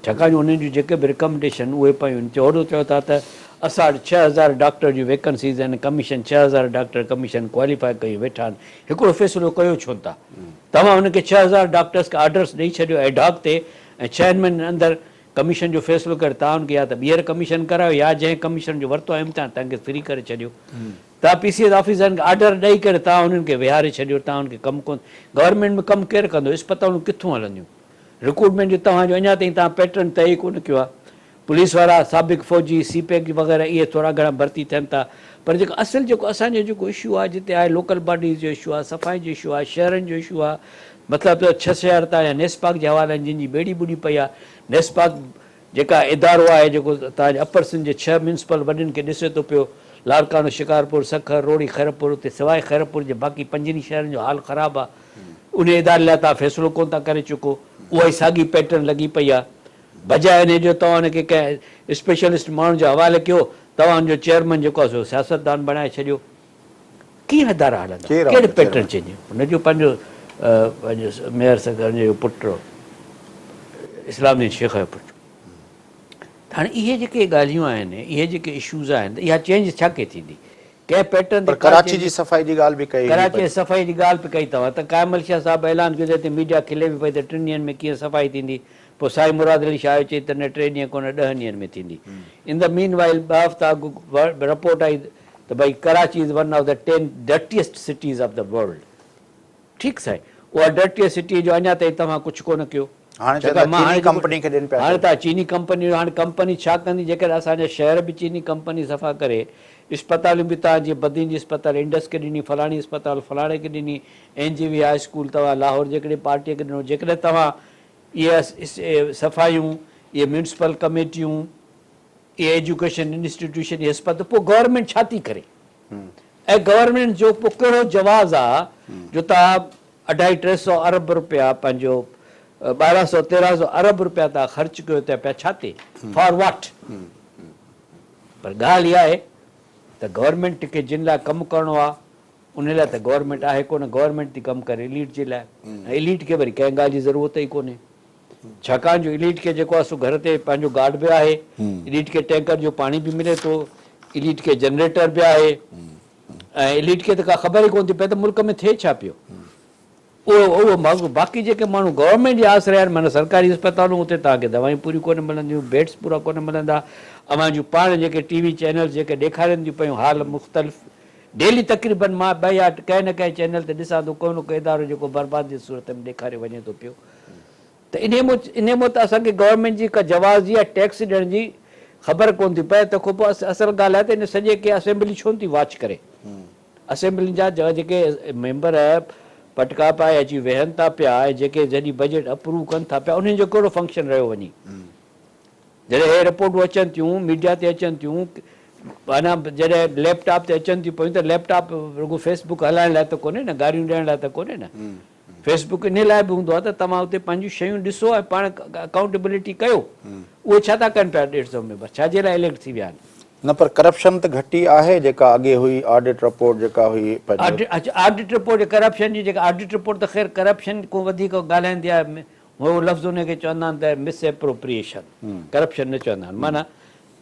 ڇاڪاڻ جو انهن جون جيڪي به رڪمنڊيشن اهي پيون آهن، چوڙو چئو ٿا ته اسان وٽ 6000 ڊاڪٽر جون ويڪنسيز آهن، ڪميشن 6000 ڊاڪٽر ڪميشن ڪواليفائي ڪيون ويٺا آهن، هڪڙو فيصلو ڪيو ڇو نه ٿا؟ توهان انهن کي 6000 ڊاڪٽرس کي آرڊرس ڏئي ڇڏيو ايڊهاڪ تي ۽ ڇهن مهينن اندر ڪميشن جو فيصلو ڪري توهان ان کي يا ته ٻيهر ڪميشن ڪرايو يا جنهن ڪميشن جو ورتو آهي امتحان تنهن کي فري ڪري ڇڏيو. توهان پي سي ايس آفيسرن کي آرڊر ڏئي ڪري توهان انهن کي ويهاري ڇڏيو توهان انهن کي ڪم ڪونه گورنمينٽ ۾ ڪم ڪير ڪندو اسپتالون ڪٿون هلنديون رڪروٽمينٽ جو توهان جو اڃا تائين توهان پيٽرن طئي ئي ڪونه ڪيو آهي پوليس وارا سابق فوجي سي پيڪ وغيره اهي ٿورا گهڻا ڀرتي ٿين ٿا پر جيڪو اصل جيڪو اسان جو جيڪو اشو آهي جتي آهي لوڪل باڊيز جو اشو آهي صفائي جو اشو آهي شهرن جو اشو آهي مطلب ته ڇهه شهر تان يا نيسپاڪ جي حوالي آهن جن جي ٻيڙي ٻڏي پئي آهي نيسپاڪ جيڪا ادارو آهي جيڪو توهان جي اپر سنڌ جي ڇهه ميونسپل وڏين کي ڏسي ٿو پيو، لاڙڪاڻو، شڪارپور، سکر، روهڙي، خيرپور، اتي سواء خيرپور جي باقي پنجن ئي شهرن جو حال خراب آهي. انهي اداري لاء توهان فيصلو ڪونه ٿا ڪري چڪو. اها ئي ساڳي پيٽرن لڳي پئي آهي. بجاء انهي جو توهان ان کي ڪنهن اسپيشلسٽ ماڻهن جي حوالي ڪيو، توهان ان جو چيئرمن جيڪو آهي سو سياستدان بڻائي ڇڏيو. ڪيئن ادارا هلندا؟ ڪير آهي ڪهڙي ان جو پيٽرن چيئرمين؟ چينج؟ هن جو پنهنجو پنهنجو ميئر سگهن جو پٽ اسلام الدين شيخ جو پٽ. ته هاڻي اهي جيڪي ڳالهيون آهن، اهي جيڪي اشوز آهن ته اها چينج ڇا ڪي ٿيندي؟ ڪنهن پيٽرن تي پر ڪراچي جي صفائي جي ڳالهه به ڪئي. ڪراچي جي صفائي جي ڳالهه به ڪئي توهان ته قائم علي شاهه صاحب اعلان ڪيو ته هتي ميڊيا کلي به پئي ته ٽن ڏينهن ۾ ڪيئن صفائي ٿيندي پوء سائين مراد علي شاهه آيو چئي ته نه ٽي ڏينهن ڪونه ڏهن ڏينهن ۾ ٿيندي ان دا مين وائل ٻه هفتا اڳ رپورٽ آئي ته ڀئي Karachi is one of the ten dirtiest cities of the world ٺيڪ سائين اها ڊرٽيسٽ سٽي جو اڃا تائين توهان ڪجهه ڪونه ڪيو. هاڻي چون ٿا چيني ڪمپني کي ڏين پيا. هاڻي ٿا چيني ڪمپني هاڻي ڪمپني ڇا ڪندي جيڪڏهن اسان جا شهر به چيني ڪمپني صفا ڪري اسپتالون به توهان جيئن بدين جي اسپتال انڊس کي ڏني فلاڻي اسپتال فلاڻي کي ڏني اين جي وي هاء اسڪول توهان لاهور جي هڪڙي پارٽي کي ڏنو جيڪڏهن توهان اهي صفايون اهي ميونسپل ڪميٽيون اهي ايجوڪيشن انسٽيٽيوشن اهي اسپتال پوء گورنمينٽ ڇا ٿي ڪري ۽ گورنمينٽ جو پوء ڪهڙو جواز آ جو توهان اڍائي ٽي سئو ارب روپيا پنهنجو 12 سئو 13 سئو ارب روپيا توهان خرچ ڪيو ٿا پيا ڇا تي فار واٽ پر ڳالهه اها آهي ته گورنمينٽ کي جن لاء ڪم ڪرڻو آ ان لاء ته گورنمينٽ آهي ڪونه گورنمينٽ ٿي ڪم ڪري اليٽ جي لاء ۽ اليٽ کي وري ڪنهن ڳالهه جي ضرورت ئي ڪونهي ڇاڪاڻ جو اليٽ کي جيڪو آهي سو گهر تي پنهنجو گارڊ به آهي اليٽ کي ٽينڪر جو پاڻي به ملي ٿو اليٽ کي جنريٽر به آهي ۽ اليٽ کي ته ڪا خبر ئي ڪونه ٿي پئي ته ملڪ ۾ ٿئي ڇا پيو. اهو اهو ماڳ باقي جيڪي ماڻهو گورنمينٽ جي آسري آهن معنيٰ سرڪاري اسپتالون اتي توهان کي دوائون پوريون ڪونه ملنديون بيڊس پورا ڪونه ملندا اوهان جون پاڻ جيڪي ٽي وي چينلز جيڪي ڏيکارين ٿيون پيون حال مختلف ڊيلي تقريبن مان ٻه يا ڪنهن نه ڪنهن چينل تي ڏسان ٿو ڪو نه ڪو ادارو جيڪو برباد جي صورت ۾ ڏيکاريو وڃي ٿو پيو ته انهيء مون انهيء مون ته اسان کي گورنمينٽ جي ڪا جواز جي يا ٽيڪس ڏيڻ جي خبر ڪونه ٿي پئي تنهن کان پوء اصل ڳالهه آهي ته ان سڄي کي اسيمبلي ڇو نه ٿي واچ ڪري اسيمبلين جا جيڪي ميمبر پٽڪا پائي اچي ويهن ٿا پيا ۽ جيڪي جڏهن بجيٽ اپروو ڪن ٿا پيا انهن جو ڪهڙو فنڪشن رهيو وڃي جڏهن اهي رپورٽون اچن ٿيون، ميڊيا تي اچن ٿيون، معنيٰ جڏهن ليپ ٽاپ تي اچن ٿيون پيون ته ليپ ٽاپ رڳو فيس بڪ هلائڻ لاء ته ڪونهي نه، گاريون ڏيڻ لاء ته ڪونهي نه. فيس بڪ انهي لاء به هوندو آهي ته توهان اتي پنهنجون شيون ڏسو ۽ پاڻ اڪائونٽيبلٽي ڪيو. اهي ڇا ٿا ڪن پيا ڏيڍ سئو ميمبر ڇا جي لاء اليڪٽ ٿي ويا آهن؟ نه پر ڪرپشن ته گهٽي آهي جيڪا اڳي هئي آڊٽ رپورٽ جيڪا هئي پنهنجو. اڇا آڊٽ رپورٽ ڪرپشن جي جيڪا آڊٽ رپورٽ ته خير ڪرپشن کان وڌيڪ ڳالهائيندي آهي هو لفظ ان کي چوندا آهن ته مس ايپروپريئيشن، ڪرپشن نه چوندا آهن، معنيٰ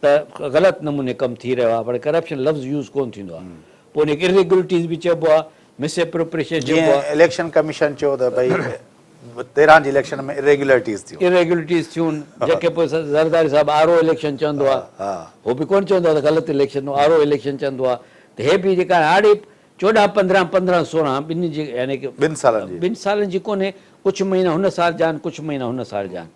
ته غلط نموني ڪم ٿي رهيو آهي، پر ڪرپشن لفظ يوز ڪونه ٿيندو آهي، پوء ان کي اريگيولرٽيز به چئبو آهي، مس ايپروپريئيشن چئبو جيئن آهي. اليڪشن ڪميشن چيو ته ڀئي 13 جي اليڪشن ۾ اريگيولرٽيز ٿيون. اريگيولرٽيز ٿيون، جنهن کي پوء زرداري صاحب آر او اليڪشن چوندو آهي، هو به ڪونه چوندو آهي ته غلط اليڪشن، آر او اليڪشن چوندو آهي ته هي به جيڪا هاڻي 14 15 15 16 ٻنهي جي يعني ڪه ٻن سالن جي. ٻن سالن جي ڪونهي ڪجهه مهينا هن سال جا آهن ڪجهه مهينا هن سال جا آهن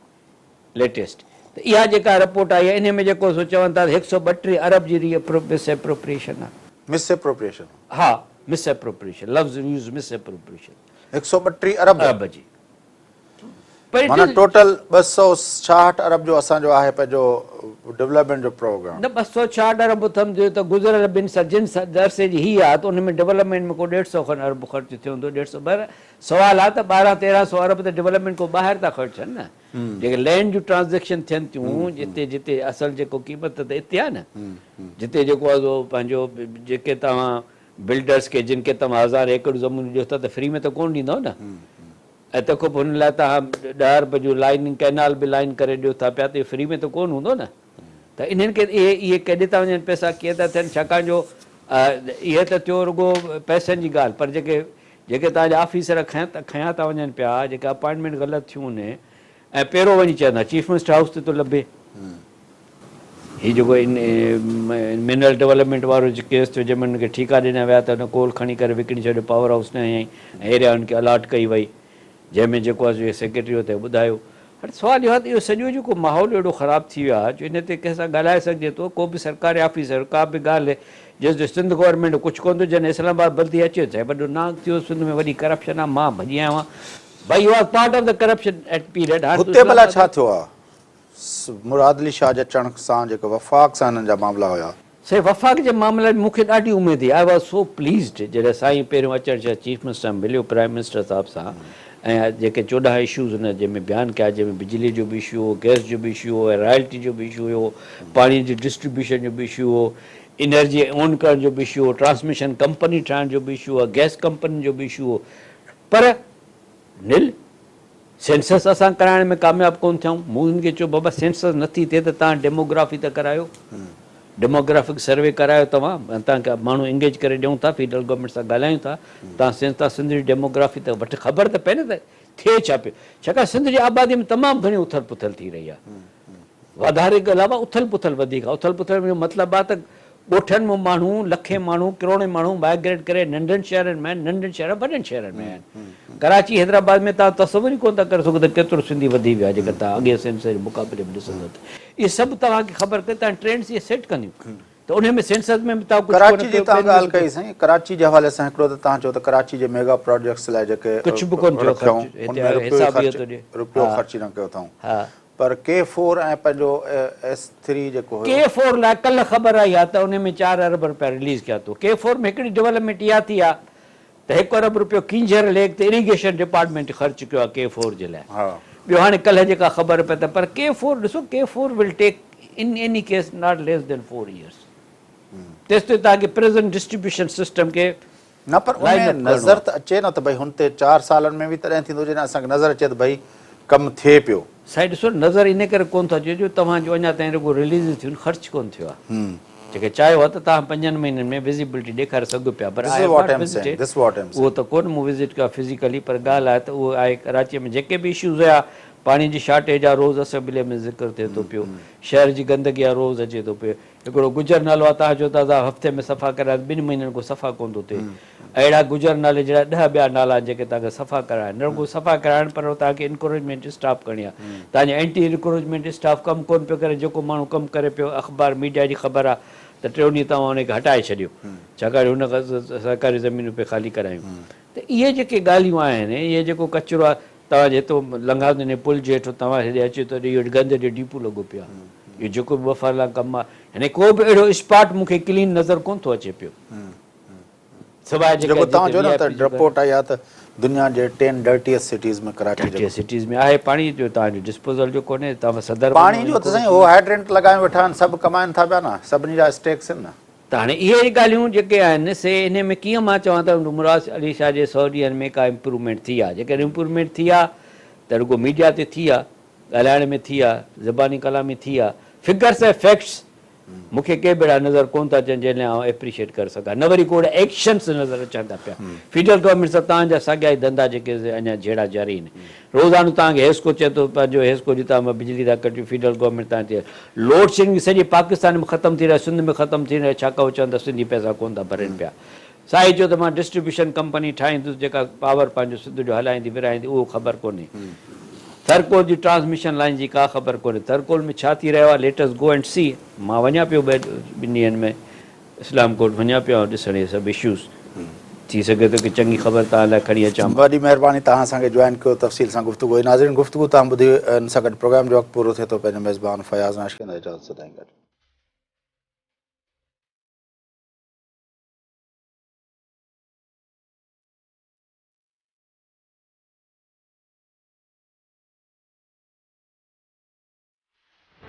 ليٽيسٽ ته اها جيڪا رپورٽ آئي آهي انهي ۾ جيڪو سو چون ٿا ته هڪ سئو ٻٽيهه ارب جي ري مس ايپروپريئيشن آهي. مس ايپروپريئيشن. ها مس ايپروپريئيشن لفظ يوز مس ايپروپريئيشن. هڪ سئو ٻٽيهه ارب. ارب جي. معنيٰ ٽوٽل 266 ارب جو اسان جو آهي پنهنجو ڊولپمينٽ جو پروگرام. نه 266 ارب سمجهو ته گذريل ٻن سال جن عرصي جي هي آهي ته ان ۾ ڊولپمينٽ ۾ ڪو ڏيڍ سئو کن ارب خرچ ٿيو هوندو ڏيڍ سئو پر سوال آهي ته ٻارهن تيرهن سئو ارب ته ڊولپمينٽ کان ٻاهر ٿا خرچ ٿين نه جيڪي لينڊ جون ٽرانزيڪشن ٿين ٿيون جتي جتي اصل جيڪو قيمت ته اتي آهي نه جتي جيڪو آهي سو پنهنجو جيڪي توهان بلڊرس کي جن کي توهان هزار ايڪڙ زمينون ڏيو ٿا ته فري ۾ ته ڪونه ڏيندؤ نه ۽ تنهن کان پوء هن لاء توهان ڏهه ارب جون لائننگ ڪئنال به لائن ڪري ڏيو ٿا پيا ته اهو فري ۾ ته ڪونه هوندو نه ته انهن کي اهي اهي ڪيڏي ٿا وڃن پئسا ڪيئن ٿا ٿين ڇاڪاڻ جو اهي ته ٿيو رڳو پئسن جي ڳالهه پر جيڪي جيڪي توهان جا آفيسر کنيا ٿا وڃن پيا جيڪي اپائنٽمينٽ غلط ٿيون آهن ۽ پيرو وڃي چوندا چيف منسٽر هائوس تي ٿو لڀي. هي جيڪو ان منرل ڊولپمينٽ وارو ڪيس ٿيو جنهن ۾ هن کي ٺيڪا ڏنا ويا ته هن ڪول کڻي ڪري وڪڻي ڇڏيو پاور هائوس نه هنيائين ۽ ايريا هن کي الاٽ ڪئي وئي جنهن ۾ جيڪو آهي سو سيڪريٽري هو تنهن ٻڌايو هاڻي سوال اهو آهي ته اهو سڄو جيڪو ماحول اهڙو خراب ٿي ويو آهي جو ان تي ڪنهن سان ڳالهائي سگهجي ٿو ڪو به سرڪاري آفيسر ڪا به ڳالهه جس جو سنڌ گورنمينٽ ڪجهه ڪونه ٿو جڏهن اسلام آباد بلدي اچي ٿو چئي وڏو نانگ ٿيو سنڌ ۾ وڏي ڪرپشن آهي مان ڀڄي آيو آهيان ڀائي you are part of the corruption at period هاڻي هتي ڀلا ڇا ٿيو آهي مراد علي شاهه جي اچڻ سان جيڪو وفاق سان هنن جا معاملا هيا. سائين وفاق جي معاملن ۾ مون کي ڏاڍي اميد هئي، I was so pleased جڏهن سائين پهريون اچڻ شرط چيف منسٽر سان مليو پرائم منسٽر صاحب سان ۽ جيڪي 14 اشوز هن جنهن ۾ بيان ڪيا جنهن ۾ بجلي جو به اشو هو، گئس جو به اشو هو ۽ رائلٽي جو به اشو هيو، پاڻي جي ڊسٽريبيوشن جو به اشو هو، انرجي اون ڪرڻ جو به اشو هو، ٽرانسميشن ڪمپني ٺاهڻ جو به اشو هو، گئس ڪمپنين جو به اشو هو پر نل. سينسس اسان ڪرائڻ ۾ ڪامياب ڪونه ٿيا آهيون. مون هن کي چيو بابا سينسس نه ٿي ٿئي ته توهان ڊيموگرافي ته ڪرايو. ڊيموگرافڪ سروي ڪرايو توهان توهان کي ماڻهو انگيج ڪري ڏيون ٿا فيڊرل گورنمينٽ سان ڳالهايون ٿا توهان سينس توهان سنڌ جي ڊيموگرافي ته وٺ خبر ته پئي نه ته ٿئي ڇا پيو ڇاڪاڻ سنڌ جي آبادي ۾ تمام گهڻي اٿل پٿل ٿي رهي آهي واڌاري کان علاوه اٿل پٿل وڌيڪ آهي اٿل پٿل جو مطلب آهي ته ڳوٺن مان ماڻهو لکين ماڻهو ڪروڙين ماڻهو مائگريٽ ڪري ننڍن شهرن ۾ آهن ننڍن شهرن وڏن شهرن ۾ آهن ڪراچي حيدرآباد ۾ توهان تصور ئي ڪونه ٿا ڪري سگهو ته ڪيترو سنڌي وڌي ويو آهي جيڪر توهان اڳئين سينسس جي مقابلي ۾ ڏسندو ته اهي سڀ توهان کي خبر ڪري توهان ٽرينڊس اهي سيٽ ڪنديون ته انهي ۾ سينسس ۾ به توهان ڪجهه ڪونه ڪراچي جي ڪيو توهان ٻين ۾ ڳالهه به ڪئي سائين ڪراچي جي حوالي سان هڪڙو ته توهان چيو ته ڪراچي جي ميگا پراجيڪٽس لاء جيڪي ڪجهه به ڪونه ٿيو رکيائون خرچ ان هتي ۾ رپيو ئي حساب اهو خرچ ٿو ڏي رپيو ها خرچ نه ڪيو اٿائون ها پر ڪي فور ۽ پنهنجو ايس ٿري جيڪو ڪي هيو. فور لاء ڪلهه خبر آئي آهي ته انهي ۾ چار ارب رپيا رليز ڪيا اٿو ڪي فور ۾ هڪڙي ڊولپمينٽ اها ٿي آهي ته هڪ ارب رپيو ڪينجهر ليڪ تي اريگيشن ڊپارٽمينٽ خرچ ڪيو آهي ڪي فور جي لاء ٻيو هاڻي ڪلهه جيڪا خبر پئي ته پر ڪي فور ڏسو K four will take in any case not less than four years تيستائين توهان کي پريزنٽ ڊسٽريبيوشن سسٽم کي نه پر ان لائن ۾ اپ ڪرڻو نظر آهي. ته اچي نه ته ڀئي هن تي چار سالن ۾ به تڏهن ٿيندو جڏهن اسان کي نظر اچي ته ڀئي ڪم ٿئي پيو. سائين ڏسو نظر ان ڪري ڪونه ٿو اچي جو توهان جو اڃا تائين رڳو رليزز ٿيون خرچ ڪونه ٿيو آهي. جيڪڏهن چاهيو ها ته توهان پنجن مهينن ۾ وزيبلٽي ڏيکاري سگهو پيا پر This I is have what not I'm saying, visited this is what I'm اهو saying. ته ڪونه مون وزٽ ڪيو آهي فزيڪلي پر ڳالهه آهي ته اهو آهي ڪراچي ۾ جيڪي به اشوز هيا پاڻي جي شارٽيج آهي روز اسيمبلي ۾ ذڪر ٿئي ٿو پيو شهر جي گندگي آهي روز اچي ٿو پيو هڪڙو گجر نالو آهي توهان چئو ٿا ته هفتي ۾ صفا ڪرايان ته ٻن مهينن کان صفا ڪونه ٿو ٿئي اهڙا گجر نالي جهڙا ڏهه ٻيا نالا آهن جيڪي توهان کي صفا ڪرائڻا آهن. نه رڳو صفا ڪرائڻا آهن پر توهان کي انڪروچمينٽ اسٽاپ ڪرڻي آهي. توهان جو اينٽي انڪروچمينٽ اسٽاف ڪم ڪونه پيو ڪري جيڪو ماڻهو ڪم ڪري پيو اخبار ميڊيا جي خبر آهي ته ٽيون ڏينهن توهان ان کي هٽائي ڇڏيو ڇاڪاڻ جو هن کان سرڪاري زمينون پئي خالي ڪرايون ته اهي جيڪي ڳالهيون آهن اهي جيڪو ڪچرو آهي توهان جي هتو لنگهان ٿو انهي پل جي هيٺو توهان هيڏي اچو ته اهو گند جو ڊيپو لڳو پيو آهي اهو جيڪو به ٻه فرلانگ ڪم آهي يعني ڪو به اهڙو اسپاٽ مون کي ڪلين نظر ڪونه ٿو اچي پيو. سواء جيڪا جيڪو توهان جتي چيو وي نه آء ته پي جو گهر. رپورٽ آئي آهي ته دنيا جي ٽين ڊرٽيسٽ سٽيز ۾ ڪراچي جيڪو. ڊرٽيسٽ سٽيز ۾ آهي پاڻي جو توهان جو ڊسپوزل جو ڪونهي توهان صدر وڃو پاڻي جو ته سائين هو هائيڊرنٽ لڳايون ويٺا آهن سڀ ڪمائن ٿا پيا نه سڀني جا اسٽيڪس آهن نه. ته هاڻي اهي ڳالهيون جيڪي آهن سي انهي ۾ ڪيئن مان چوان ته مراد علي شاهه جي سو ڏينهن ۾ ڪا امپروومينٽ ٿي آهي جيڪڏهن امپروومينٽ ٿي آهي ته رڳو ميڊيا تي ٿي آهي ڳالهائڻ ۾ ٿي آهي زباني ڪلامي ٿي آهي فگرس ۽ فيڪٽس مون کي ڪي به اهڙا نظر ڪونه ٿا اچن جنهن لاء آئون ايپريشيٽ ڪري سگهان نه وري ڪو اهڙا ايڪشنس نظر اچن ٿا پيا. فيڊرل گورنمينٽ سان توهان جا ساڳيا ئي ڌنڌا جيڪي اڃا جهيڙا جاري آهن. روزانو توهان کي حيسڪو چئي ٿو پنهنجو حيسڪو جي توهان مان بجلي ٿا ڪٽيون فيڊرل گورنمينٽ توهان چئي لوڊ شيڊنگ سڄي پاڪستان ۾ ختم ٿي رهي آهي سنڌ ۾ ختم ٿي رهي آهي ڇاڪاڻ هو چون ٿا سنڌي پئسا ڪونه ٿا ڀرين پيا. سائين چيو ته مان ڊسٽريبيوشن ڪمپني ٺاهيندس جيڪا پاور پنهنجو سنڌ جو هلائيندي ورهائيندي اهو خبر ڪونهي. ٿرڪول جي ٽرانسميشن لائين جي ڪا خبر ڪونهي. ٿرڪول ۾ ڇا ٿي رهيو آهي let us go and see. مان وڃان پيو ٻن ڏينهن ۾ اسلام ڪوٽ وڃان پيو ڏسڻ اهي سڀ اشوز ٿي سگهي ٿو ڪي چڱي خبر توهان لاء کڻي اچان. وڏي مهرباني توهان اسان کي جوائن ڪيو تفصيل سان گفتگو هئي ناظرين گفتگو توهان ٻڌي ان سان گڏ پروگرام جو وقت پورو ٿئي ٿو پنهنجو ميزبان فياض ناشڪي اجازت سدائين گڏ.